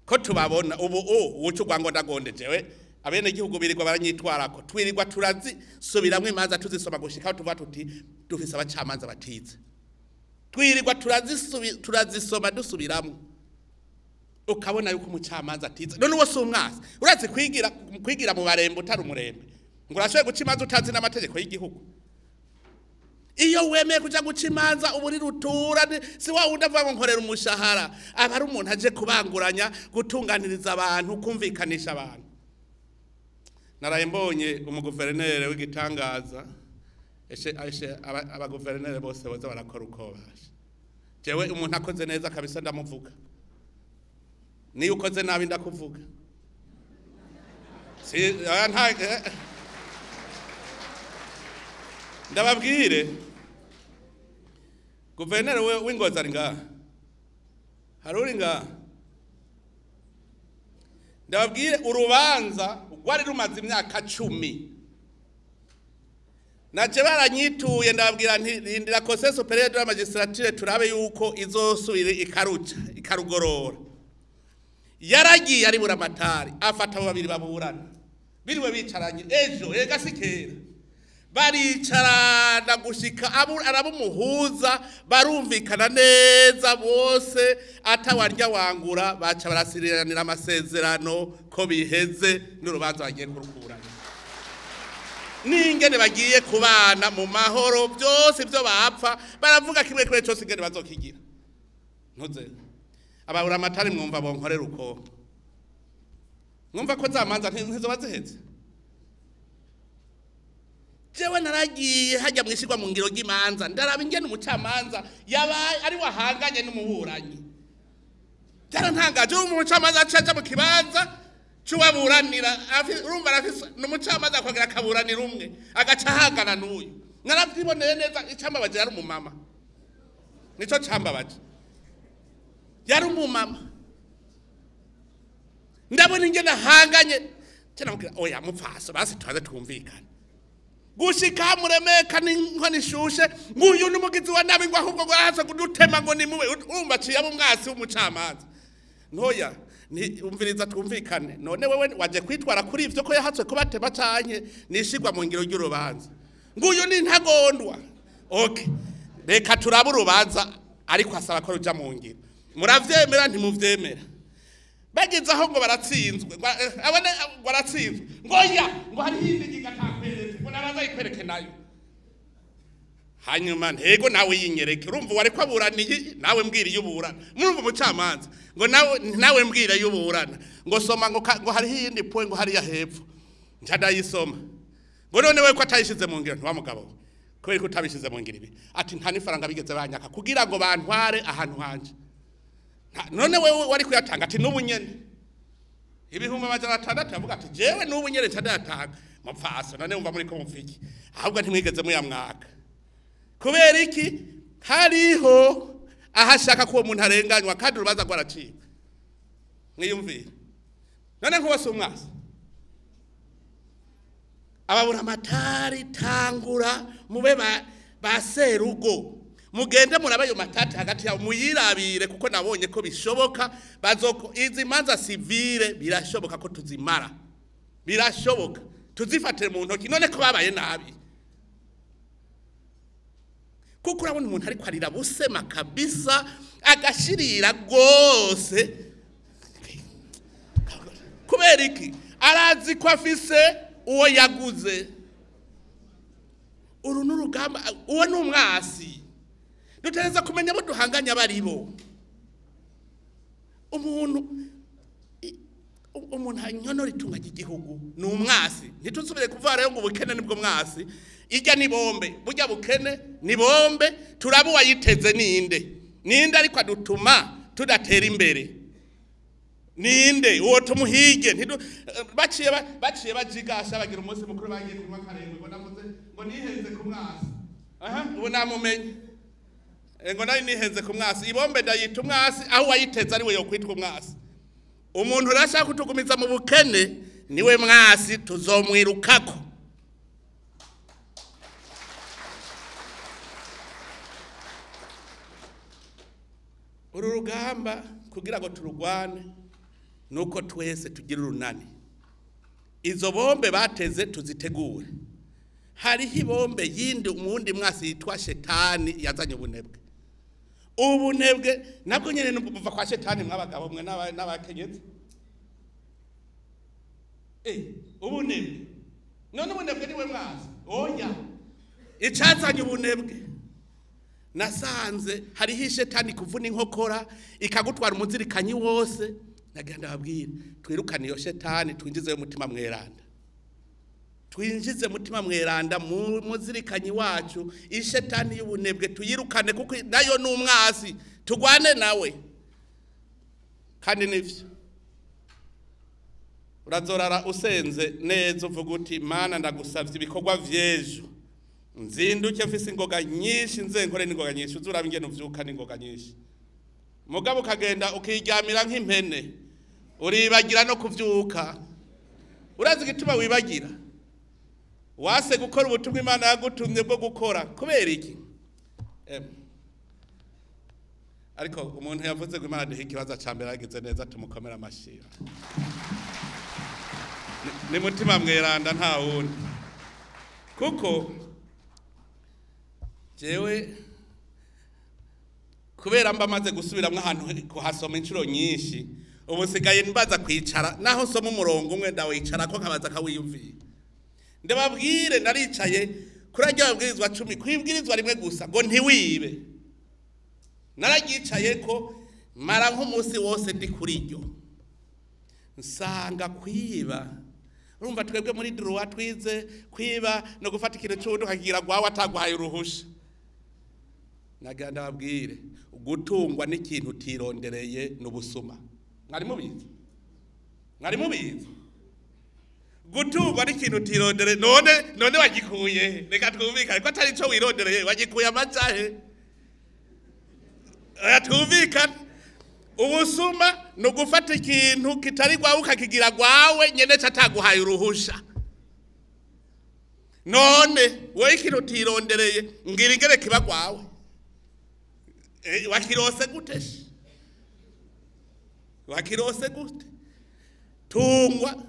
ko tubabona ubu uwucugwa ngo ndagondejewe, abene gihugu birirwa baranyitwarako, twirirwa turazisubiramwo imanza tuzisoma gushika tuvuga tuti dufise abacamanza batize. Twirirwa turazisoma dusubiramwo, ukabona yuko umucamanza atize. None uwo si umwasi, urazi kwigira mu barembe utari umurembe, ngo urashoboye guca imanza utazi n'amategeko y'igihugu. Iyo wemeye kuja guca imanza uba uri rutura, si wa wundi avuga ngo nkorera umushahara, aba ari umuntu aje kubanguranya, gutunganiriza abantu, kumvikanisha abantu. Naraye mbonye umuguverinere w'igitangaza, eshe abaguverinere bose boza barakora uko basha. Jewe umuntu akoze neza kabisa ndamuvuga, niyo ukoze nabi ndakuvuga. Si ndababwire, guverineri w'Ingozi ari ngaha, hari uri ngaha. Ndababwire urubanza rwari rumaze imyaka 10, naje baranyituye, ndababwira nti rindira Conseil supérieur de la magistrature turabe yuko izosubira ikaruca ikarugorora. Yaragiye ari buramatari afata abo babiri baburana, biriwe bicaranye ejo ega sikera, baricarana gushika arabumuhuza, barumvikana neza bose, atawarya wangura, baca barasiriranira amasezerano ko biheze n'urubanza bagiye kurukurana, n'ingene bagiye kubana mu mahoro, byose ibyo bapfa baravuga kimwe kimwe cyose ingene bazokigira. Ntuze ababura amatari mwumva bonkorera uko mwumva ko za manza ntizoba ziheze. Jewe naragiye hajya mwishirwa mu ngiro ry'imanza, ndaraba ingene umucamanza yabaye ari wahanganye n'umuburanyi. Byarantangaje, umucamanza acaja mu kibanza c'uwaburanira, urumva arafise n'umucamanza akongera akaburanira umwe, agaca ahangana n'uyu. Naravyiboneye neza, icambabaje yari umumama, nico cambabaje, yari umumama. Ndabona ingene ahanganye, namubwira oya mupfaso, basi tuze twumvikane. Gushika muremeka n'inkoni ishushe, nguyu n'umugizi wa nabi ngo ahubwo ngo araza kudutema ngo nimube, urumva aciye aba umwasi w'umucamanza. Ntoya umviriza twumvikane, none wewe waje kwitwara kuri ivyo ko yahatswe kubatema canke nishigwa mu ngiro ry'urubanza? Nguyu ni ntagondwa. Okay, reka turabe urubanza, ariko asaba ko ruja mu ngiro. Muravyemera ntimuvyemera? Bageze aho ngo baratsinzwe, abone ngo baratsinzwe, ngo ya ngo hari hindi gigatakweretse, ngo nabaza yikwereke nayo. Hanyuma ntego nawe yinyereke, urumva wari kwaburaniye nawe mbwira iyo uburana. Murumva umucamanza ngo nawe mbwira iyo uburana, ngo soma ngo hari hindi point ngo hariya hepfo, nca ndayisoma. Ngo none we ko atayishize mu ngiro, ntiwa mugabo kubera ko utabishize mu ngiro ibi, ati nta n'ifaranga bigeze banyaka kugira ngo bantware ahantu hanje. None wewe wari kuyatanga? Ati n'ubu nyene 600,000. Yavuga ati jewe n'ubu nyene ntadayatanga. Mupfaso none wumva muri ko mupfiki, ahubwo ntimwigeze muyamwaka. Kubera iki? Hariho ahashaka ko uwo muntu arenganywa kandi urubanza rwaracibwa. Mwiyumvire none nkuba si umwasi. Ababura amatari tangura mube ba serugo, mugende murabe ayo matati hagati yabo, muyirabire, kuko nabonye ko bishoboka. Bazoko izi manza civile birashoboka ko tuzimara, birashoboka tuzifatire mu ntoki. None ko babaye nabi, kuko urabona umuntu ariko arira busema kabisa, agashirira gose. Kubera iki? Arazi ko afise uwo yaguze. Uru n'urugamba, uwo ni umwasi. Dutegereza kumenya abo duhanganye abaribo. Umuntu anyonora itunga ry'igihugu ni umwasi. Ntituzubire kuvuga rero ngo ubukene nibwo mwasi. Ijya ni bombe, burya bukene ni bombe, turaba uwayiteze ninde. Ninde ariko adutuma tudatera imbere? Ninde uwo tumuhige? Baciye bajigasha bagira umunsi mukuru bagiye kunywa karengwe, ngo navuze ngo nihenze ku mwasi. Aha, ubu namumenye. Ngo nari nihenze ku mwasi. Ibombe ndayita umwasi, aho uwayiteze ari we yokwitwa umwasi. Umuntu urashaka kutugumiza mu bukene niwe mwasi, tuzomwirukako. Uru rugamba kugira ngo turugwane nuko twese tugira urunani. Izo bombe bateze tuzitegure. Hariho ibombe yindi umundi mwasi yitwa shetani yazanye ubunebwe. Ubunebwe nabwo nyene buva kwa shetani mwabagabo mwe n'abakenyezi. Ubunebwe. None ubunebwe niwe mwasi. Oya. Icazanye ubunebwe. Nasanze hariho ishetani kuvuna inkokora ikagutwara umuzirikanyi wose. Nagira ndababwira twirukane iyo shetani, twinjize umutima mweranda. Twinjize mutima mweranda mu muzirikanyi wacu. Ishetani y'ubunebwe tuyirukane kuko nayo ni umwasi, tugwane nawe. Kandi nivyo urazorara usenze neza uvuga uti Mana ndagusavye ibikorwa vy'ejo, nzinduke mfise ingoga nyinshi, nze nkore n'ingoga nyinshi. Uzuraba ingene uvyuka n'ingoga nyinshi. Mugabo ukagenda ukiryamira nk'impene, uribagira no kuvyuka. Urazi igituma wibagira? Wase gukora ubutumwa Imana yagutumye bwo gukora. Kubera iki? Ariko umuntu yavuze ngo Imana duhe ikibazo ca mbere yagize neza, tumukomera amashira. Ni mutima mweranda nta wundi. Kuko jewe kubera mba maze gusubiramwo ahantu kuhasoma inshuro nyinshi, ubu sigaye mbaza kwicara naho nsoma umurongo umwe ndawicara ko nkabaza kawiyumviye. Ndababwire naricaye kuri arya babwirizwa 10 kwibwirizwa rimwe gusa ngo ntiwibe. Naragicaye ko mara nk'umunsi wose ndi kuri iryo. Nsanga kwiba. Urumva twebwe muri droit twize kwiba no gufata ikintu c'uwundi ukakigira gwawe ataguhaye uruhusha. Nagira ndababwire gutungwa n'ikintu utirondereye n'ubusuma. Mwari mubizi? Mwari mubizi? Gutungwa n'ikintu utirondereye none wagikuye? Reka twumvikane ko atari ico wirondereye, wagikuye amajahe? Oya twumvikane. Ubusuma no gufata ikintu kitari gwawe ukakigira gwawe nyene cataguhaye uruhusha. None wowe ikintu utirondereye ngira ingere kiba gwawe. Wakirose gute? Wakirose gute? Tungwa.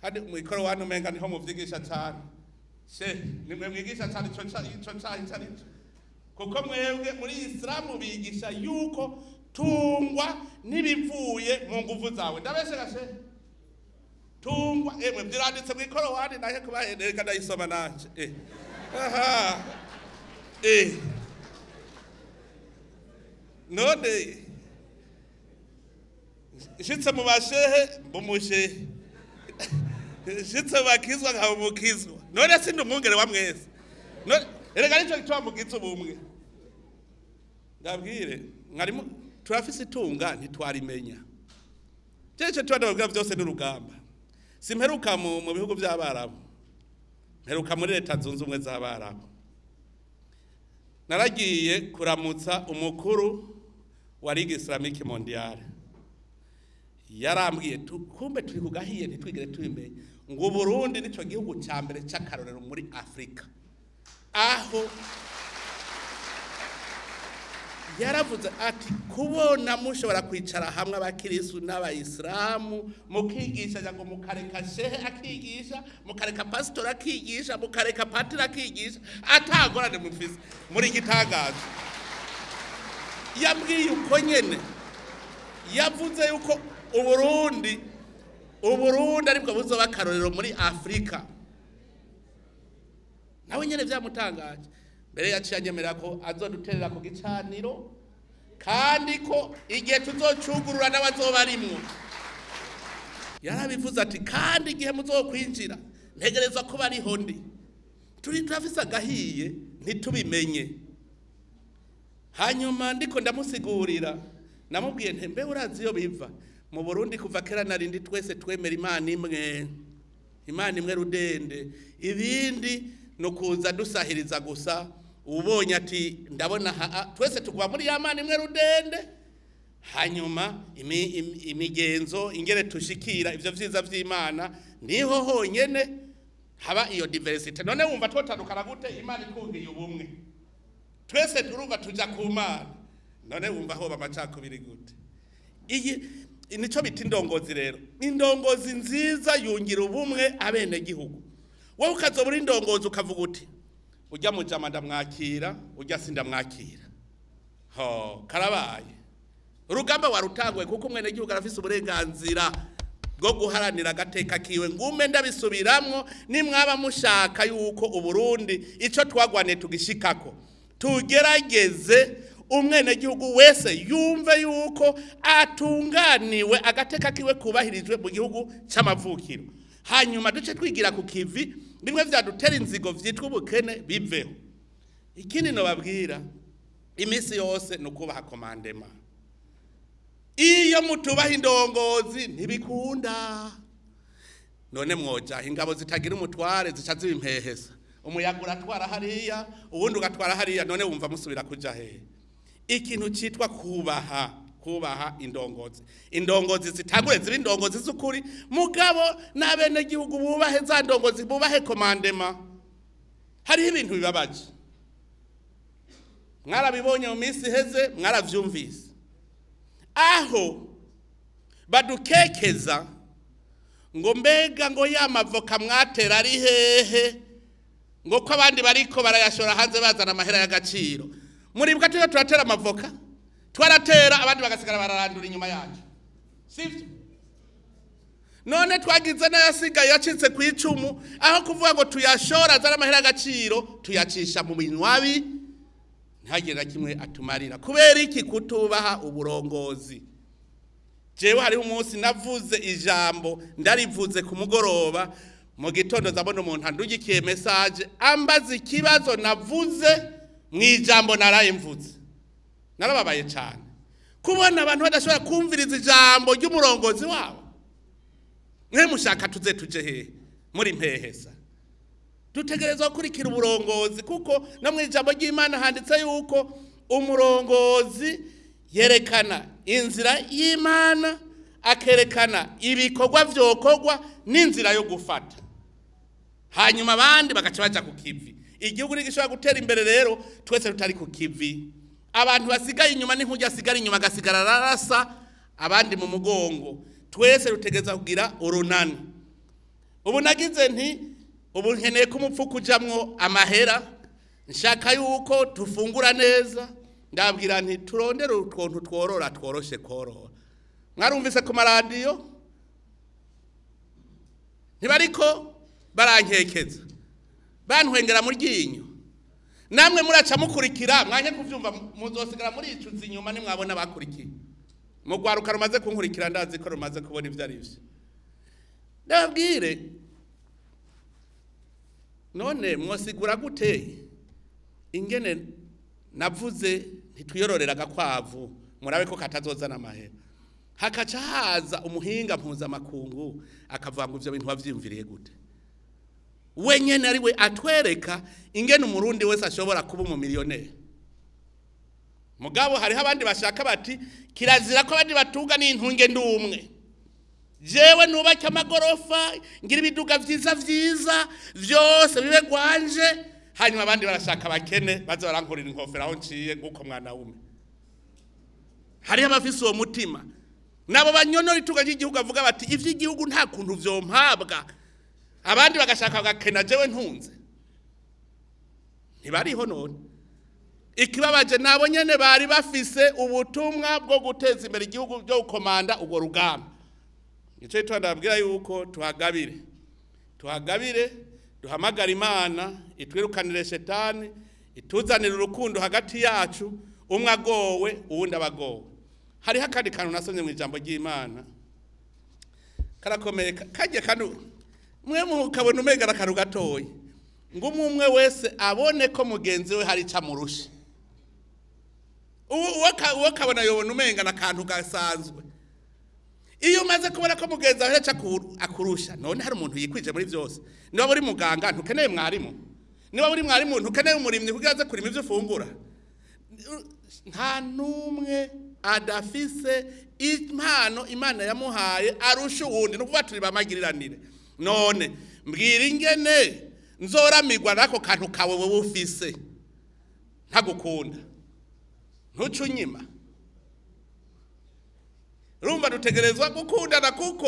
Kandi mwikoro wanu umenga niho muvyigisha cane. She nimwe mwigisha cane ico ico. Kuko mwebwe muri Islamu bigisha yuko tungwa nibivuye mu nguvu zawe. Ndabeshe gashe. Tungwa emwe byiranditse mwikoro wani nahe kubahereka ndayisoma nanje. Aha. None nshitse mu bashehe mbumushehe, nshitse bakizwa nkabumukizwa. None sindi umwungere wa mwese. None erega nico gituma mugize ubumwe. Ndabwire mwarimu turafise itunga ntitwarimenya. Cece twadabwira byose n'urugamba. Simperuka mu bihugu by'Abarabu. Mperuka muri Leta Zunze Ubumwe z'Abarabu. Naragiye kuramutsa umukuru wa Ligue Islamique Mondiale. Yarambwiye kumbe turi kugahiye ntitwigere tubimenye ngo Burundi nico gihugu ca mbere c'akarorero muri Afrika. Aho yaravuze ati kubona mushobora kwicara hamwe abakirisu n'abayisilamu mukigisha ngo mukareka shehe akigisha, mukareka pastor akigisha, mukareka patiri akigisha, atagorane mufise muri gitangazo. Yambwiye uko nyene yavuze yuko Uburundi aribwo buzoba akarorero muri Afrika. Nawe nyene vyamutangaje. Mbere yaciye anyemera ko azoduterera ku gicaniro, kandi ko igihe tuzocugurura n'abazoba arimwo. Yarabivuze ati kandi igihe muzokwinjira ntegerezwa kuba ariho ndi. Turi turafise agahiye ntitubimenye. Hanyuma ndiko ndamusigurira, namubwiye nti mbe urazi iyo biva mu Burundi kuva kera narindi twese twemera Imana imwe, Imana imwe rudende, ibindi no kuza dusahiriza gusa. Ubonye ati ndabona twese tugwa muri ya Mana imwe rudende. Hanyuma imigenzo ingere tushikira ivyo vyiza vy'Imana niho honyene haba iyo diversity. None wumva twotandukana gute Imana ikungiye ubumwe? Twese turumva tuja ku Mana, none wumva hoba amacakubiri gute? Iyi nico bita indongozi rero. Indongozi nziza yungira ubumwe abene gihugu. Wowe ukazobura indongozi ukavuga uti ujya mujama ndamwakira, ujya sindamwakira. Ho karabaye. Urugamba warutangwe kuko umwene gihugu arafise uburenganzira bwo guharanira agateka kiwe. Ngume ndabisubiramwo, nimwaba mushaka yuko Uburundi ico twagwane tugishikako, tugerageze umwene gihugu wese yumve yuko atunganiwe, agateka kiwe kubahirijwe mu gihugu c'amavukiro. Hanyuma duce twigira ku kivi bimwe vyadutera inzigo vyitwa ubukene biveho. Ikindi no babwira imisi yose nukubaha komandema. Iyo mutubaha indongozi ntibikunda. None mwoja ingabo zitagira umutware zica zibimpehesa. Umuyaga uratwara hariya, uwundi ugatwara hariya, none wumva musubira kuja hehe? Ikintu citwa kubaha, kubaha indongozi. Indongozi zitagure ziba indongozi z'ukuri, mugabo n'abene gihugu bubahe za ndongozi, bubahe komandema. Hariho ibintu bibabaje. Mwarabibonye mu minsi iheze, mwaravyumvise. Aho badukekeza ngo mbega ngo ya mavoka mwatera ari hehe, ngo ko abandi bariko barayashora hanze bazana amahera y'agaciro. Muribwa tuyo turatera amavoka, twaratera abandi bagasigara bararandura inyuma yacu, sivyo? None twagize n'ayasigaye yacitse ku icumu, aho kuvuga ngo tuyashora azana amahera y'agaciro, tuyacisha mu binywabi, ntihagire na kimwe atumarira. Kubera iki? Kutubaha uburongozi. Jewe hariho umunsi navuze ijambo, ndarivuze ku mugoroba, mu gitondo ndabona umuntu andugikiye message ambaza ikibazo navuze mu ijambo naraye mvuze. Narababaye cyane kubona abantu badashobora kumviriza ijambo ry'umurongozi wabo. Mwe mushaka tuze tuje hehe muri mpehesa? Dutegerezwa gukurikira uburongozi, kuko no mu ijambo ry'Imana handitse yuko umurongozi yerekana inzira y'Imana, akerekana ibikorwa vyokorwa n'inzira yo gufata. Hanyuma abandi bagaca baja ku kivi. Igihugu ntigishobora gutera imbere rero twese tutari ku kivi. Abantu basigaye inyuma ni nk'ujya asigara inyuma agasigara ararasa abandi mu mugongo. Twese rutegereza kugira urunani. Ubu nagize nti ubu nkeneye ko umupfuko ujamwo amahera, nshaka yuko tufungura neza. Ndabwira nti turondere utwontu tworora tworoshe korora. Mwarumvise ku maradiyo ntibariko barankekeza, bantwengera mu ryinyo. Namwe muraca mukurikira, mwanye kuvyumva muzosigara muri icuza inyuma nimwabona bakurikiye. Mugwaruka rumaze kunkurikira ndazi ko rumaze kubona ivyo ari vyo. Ndabwire none mwosigura gute ingene navuze ntitwiyororera agakwavu, murabe ko katazozana amahera, hakaca haza umuhinga mpuzamakungu akavuga ngo ivyo bintu wavyiyumviriye gute? Wenyene ari we atwereka ingene umurundi wese ashobora kuba umumiliyoneri. Mugabo hariho abandi bashaka bati kirazira ko abandi batunga n'intunge ndumwe. Jewe nubake amagorofa, ngira ibiduga vyiza vyiza vyose bibe gwanje, hanyuma abandi barashaka bakene baze barankurira inkofero aho nciye nguko mwana wume. Hariho abafise uwo mutima. Nabo banyonora itunga ry'igihugu avuga bati ivy'igihugu nta kuntu vyompabwa. Abandi bagashaka bagakena jewe ntunze. Ntibariho none. Ikibabaje nabo nyene bari bafise ubutumwa bwo guteza imbere igihugu byo gukomanda ubwo rugamba. Nico gituma ndababwira yuko tuhagabire, duhamagara Imana itwirukanire shetani, Ituzanira urukundo hagati yacu, umwe agowe uwundi abagowe. Hariho akandi kantu nasomye mu ijambo ry'Imana karakomeye, kajya kanu mwe mukabona umenga akantu gatoya, ngo umwe wese abone ko mugenzi we hari icyo amurusha. Uwo kabona yobona umenga akantu gasanzwe. Iyo umaze kubona ko mugenzi wawe hari icyo akurusha, none hari umuntu yikwije muri byose. Niba uri muganga ntukeneye mwarimu, niba uri mwarimu ntukeneye umurimyi kugira aze kurima ibyo ufungura. Nta n'umwe adafise impano Imana yamuhaye arusha uwundi, ni ukuvuga turi bamagiriranire. None mbwira ingene nzoramigwa nako kantu kawe wewe ufise ntagukunda, ntuce unyima. Urumva dutegerezwa gukundana, kuko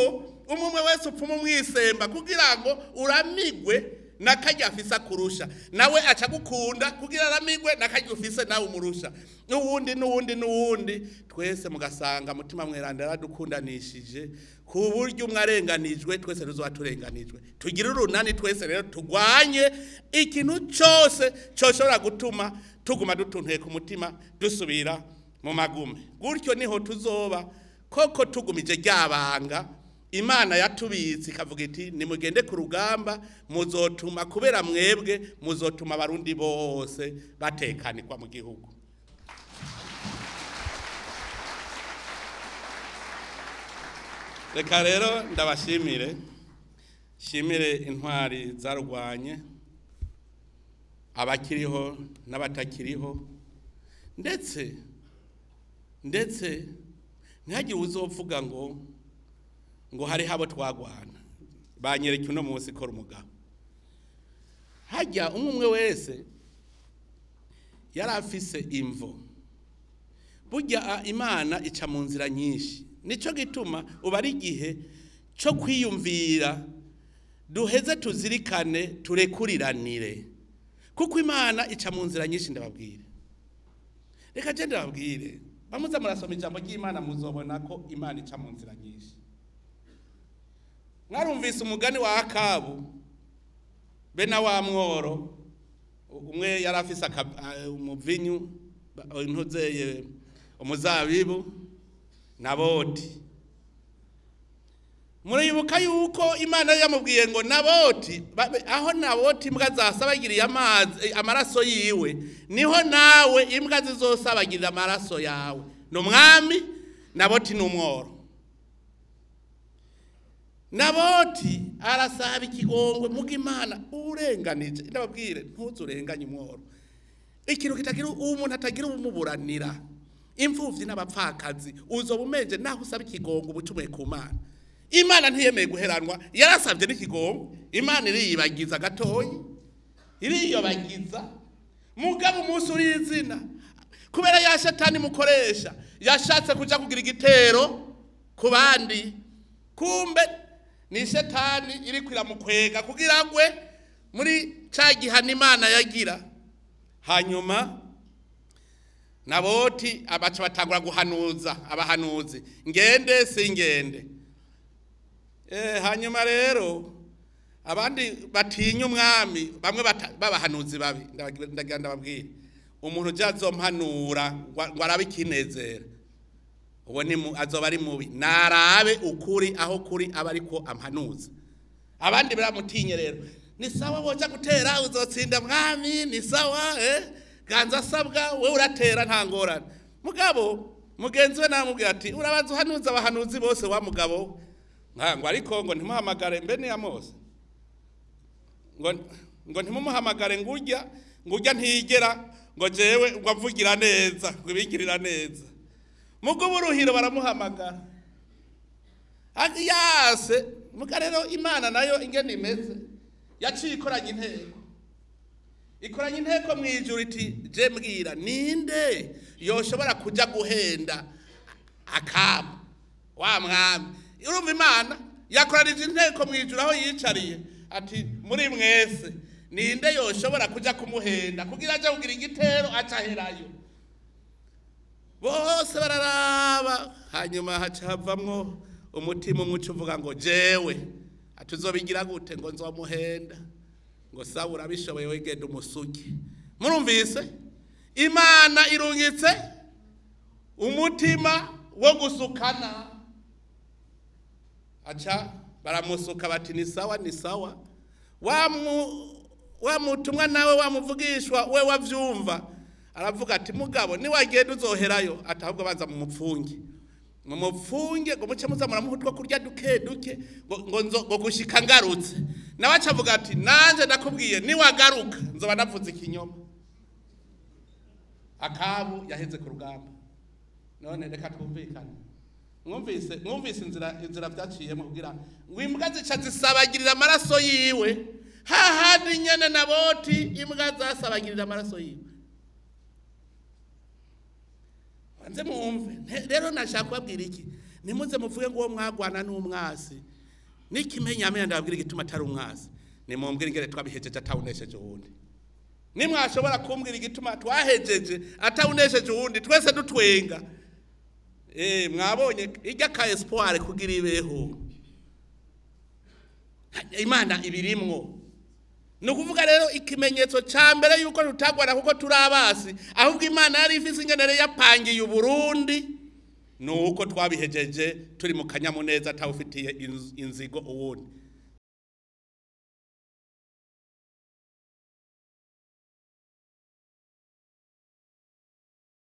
umwe wese upfuma umwisemba kugira ngo uramigwe nakajya afise akurusha, nawe aca gukunda kugira aramigwe nakajya ufise nawe umurusha, n'uwundi n'uwundi n'uwundi, twese mugasanga mutima mweranda yaradukundanishije ku buryo umwe arenganijwe twese tuzoba turenganijwe. Tugire urunani twese rero, tugwanye ikintu cyose cyoshobora gutuma tuguma dutuntuye ku mutima dusubira mu magume. Gutyo niho tuzoba koko tugumije ryabanga Imana yatubitse ikavuga iti nimugende ku rugamba, muzotuma kubera mwebwe, muzotuma abarundi bose batekanirwa mu gihugu. Reka rero ndabashimire, shimire intwari zarugwanye, abakiriho n'abatakiriho, ndetse ntihagire uzovuga ngo hari habo twagwana banyereka uno munsi kora umugabo. Hajya umwe wese yarafise imvo. Burya Imana ica mu nzira nyinshi, nico gituma uba ari igihe cyo kwiyumvira, duheze tuzirikane, turekuriranire, kuko Imana ica mu nzira nyinshi. Ndababwire, reka je ndababwire, bamuza murasoma ijambo ry'Imana muzobona ko Imana ica mu nzira nyinshi. Mwarumvise umugani wa Akabu be na wa mworo, umwe yarafise umuvinyu intuzeye umuzabibu Naboti. Muribuka yuko Imana yamubwiye ngo Naboti, aho Naboti imbwa zasabagiriye amazi amaraso yiwe, niho nawe imbwa zizosabagirira amaraso yawe. No mwami Naboti n'umworo. Naboti arasaba ikigongwe muga Imana urenganije. Ndababwire, ntuzurenganye umworo. Ikintu kitagira umuntu atagira umuburanira, imfuvyi n'abapfakazi, uzoba umeje naho usaba ikigongwe ubucumuye ku Mana. Imana ntiyemeye guheranwa, yarasabye n'ikigongwe. Imana iriyibagiza gatoyi, iriyobagiza mugabo umunsi urizina, kubera ya shetani mukoresha yashatse kuja kugira igitero ku bandi, kumbe ni shetani iri kwiramukwega kugira ngwe muri ca gihano Imana yagira. Hanyuma Naboti abaca batangura guhanuza abahanuzi, ngende singende. Hanyuma rero abandi batinya umwami, bamwe babahanuzi babi, ndagira ndababwira, umuntu jazompanura ngo arabe ikinezera, uwo ni azoba ari mubi, narabe ukuri aho kuri aba ariko ampanuza. Abandi baramutinye rero, ni sawa woja gutera uzotsinda mwami, ni sawa ganza asabwa we uratera nta ngorane. Mugabo mugenzi we namubwira ati urabanza uhanuza abahanuzi bose wa mugabo ngo ariko ngo ntimuhamagare mbe ni Amose, ngo ntimumuhamagare ngurya ngurya ntiyigera ngo jewe ngo amvugira neza ngo ibigirira neza. Mugo buruhiro baramuhamagara yase. Muga rero Imana nayo ingene imeze, yaciye ikoranye inteko, ikoranye inteko mu ijuru iti je mbwira ninde yoshobora kuja guhenda Akabu wa mwami. Urumva Imana yakoranije inteko mu ijuru aho yicariye, ati muri mwese ninde yoshobora kuja kumuhenda kugira aje kugira igitero acaherayo. Bose bararaba, hanyuma haca havamwo umutima umwe uvuga ngo jewe atuzobigira gute ngo nzomuhenda, ngo sawa urabishoboye wegenda umusuki. Murumvise, Imana irungitse umutima wo gusukana, aca baramusuka bati ni sawa, ni sawa. Wa mutumwa nawe wamuvugishwa we wavyumva aravuga ati mugabo niwagenda uzoherayo, ati ahubwo banza mumupfunge, mumupfunge ngo muce muza muramuha utwo kurya duke duke, ngo gushika ngarutse. Nawe aca avuga ati nanje ndakubwiye niwagaruka nzoba navuze ikinyoma. Akabu yaheze ku rugamba. None reka twumvikane, mwumvise inzira vyaciyemo kugira ngo imbwa zica zisabagirira amaraso yiwe, hahandi nyene Naboti imbwa zasabagirira amaraso yiwe. Banze mwumve rero nashaka kubabwira iki, nimuze muvuge ngo uwo mwagwana n'umwasi, n'ikimenyamenya ndababwira igituma atari umwasi, nimumbwire ingene twabihejeje atawunesheje uwundi. Nimwashobora kumbwira igituma twahejeje atawunesheje uwundi twese dutwenga. Mwabonye irya ka espoir kugira ibeho, Imana ibirimwo. Ni ukuvuga rero ikimenyetso ca mbere yuko tutagwana kuko turi abasi, ahubwo Imana yari ifise ingene yapangiye Uburundi, ni uko twabihejeje turi mu kanyamuneza atawufitiye inzigo uwundi.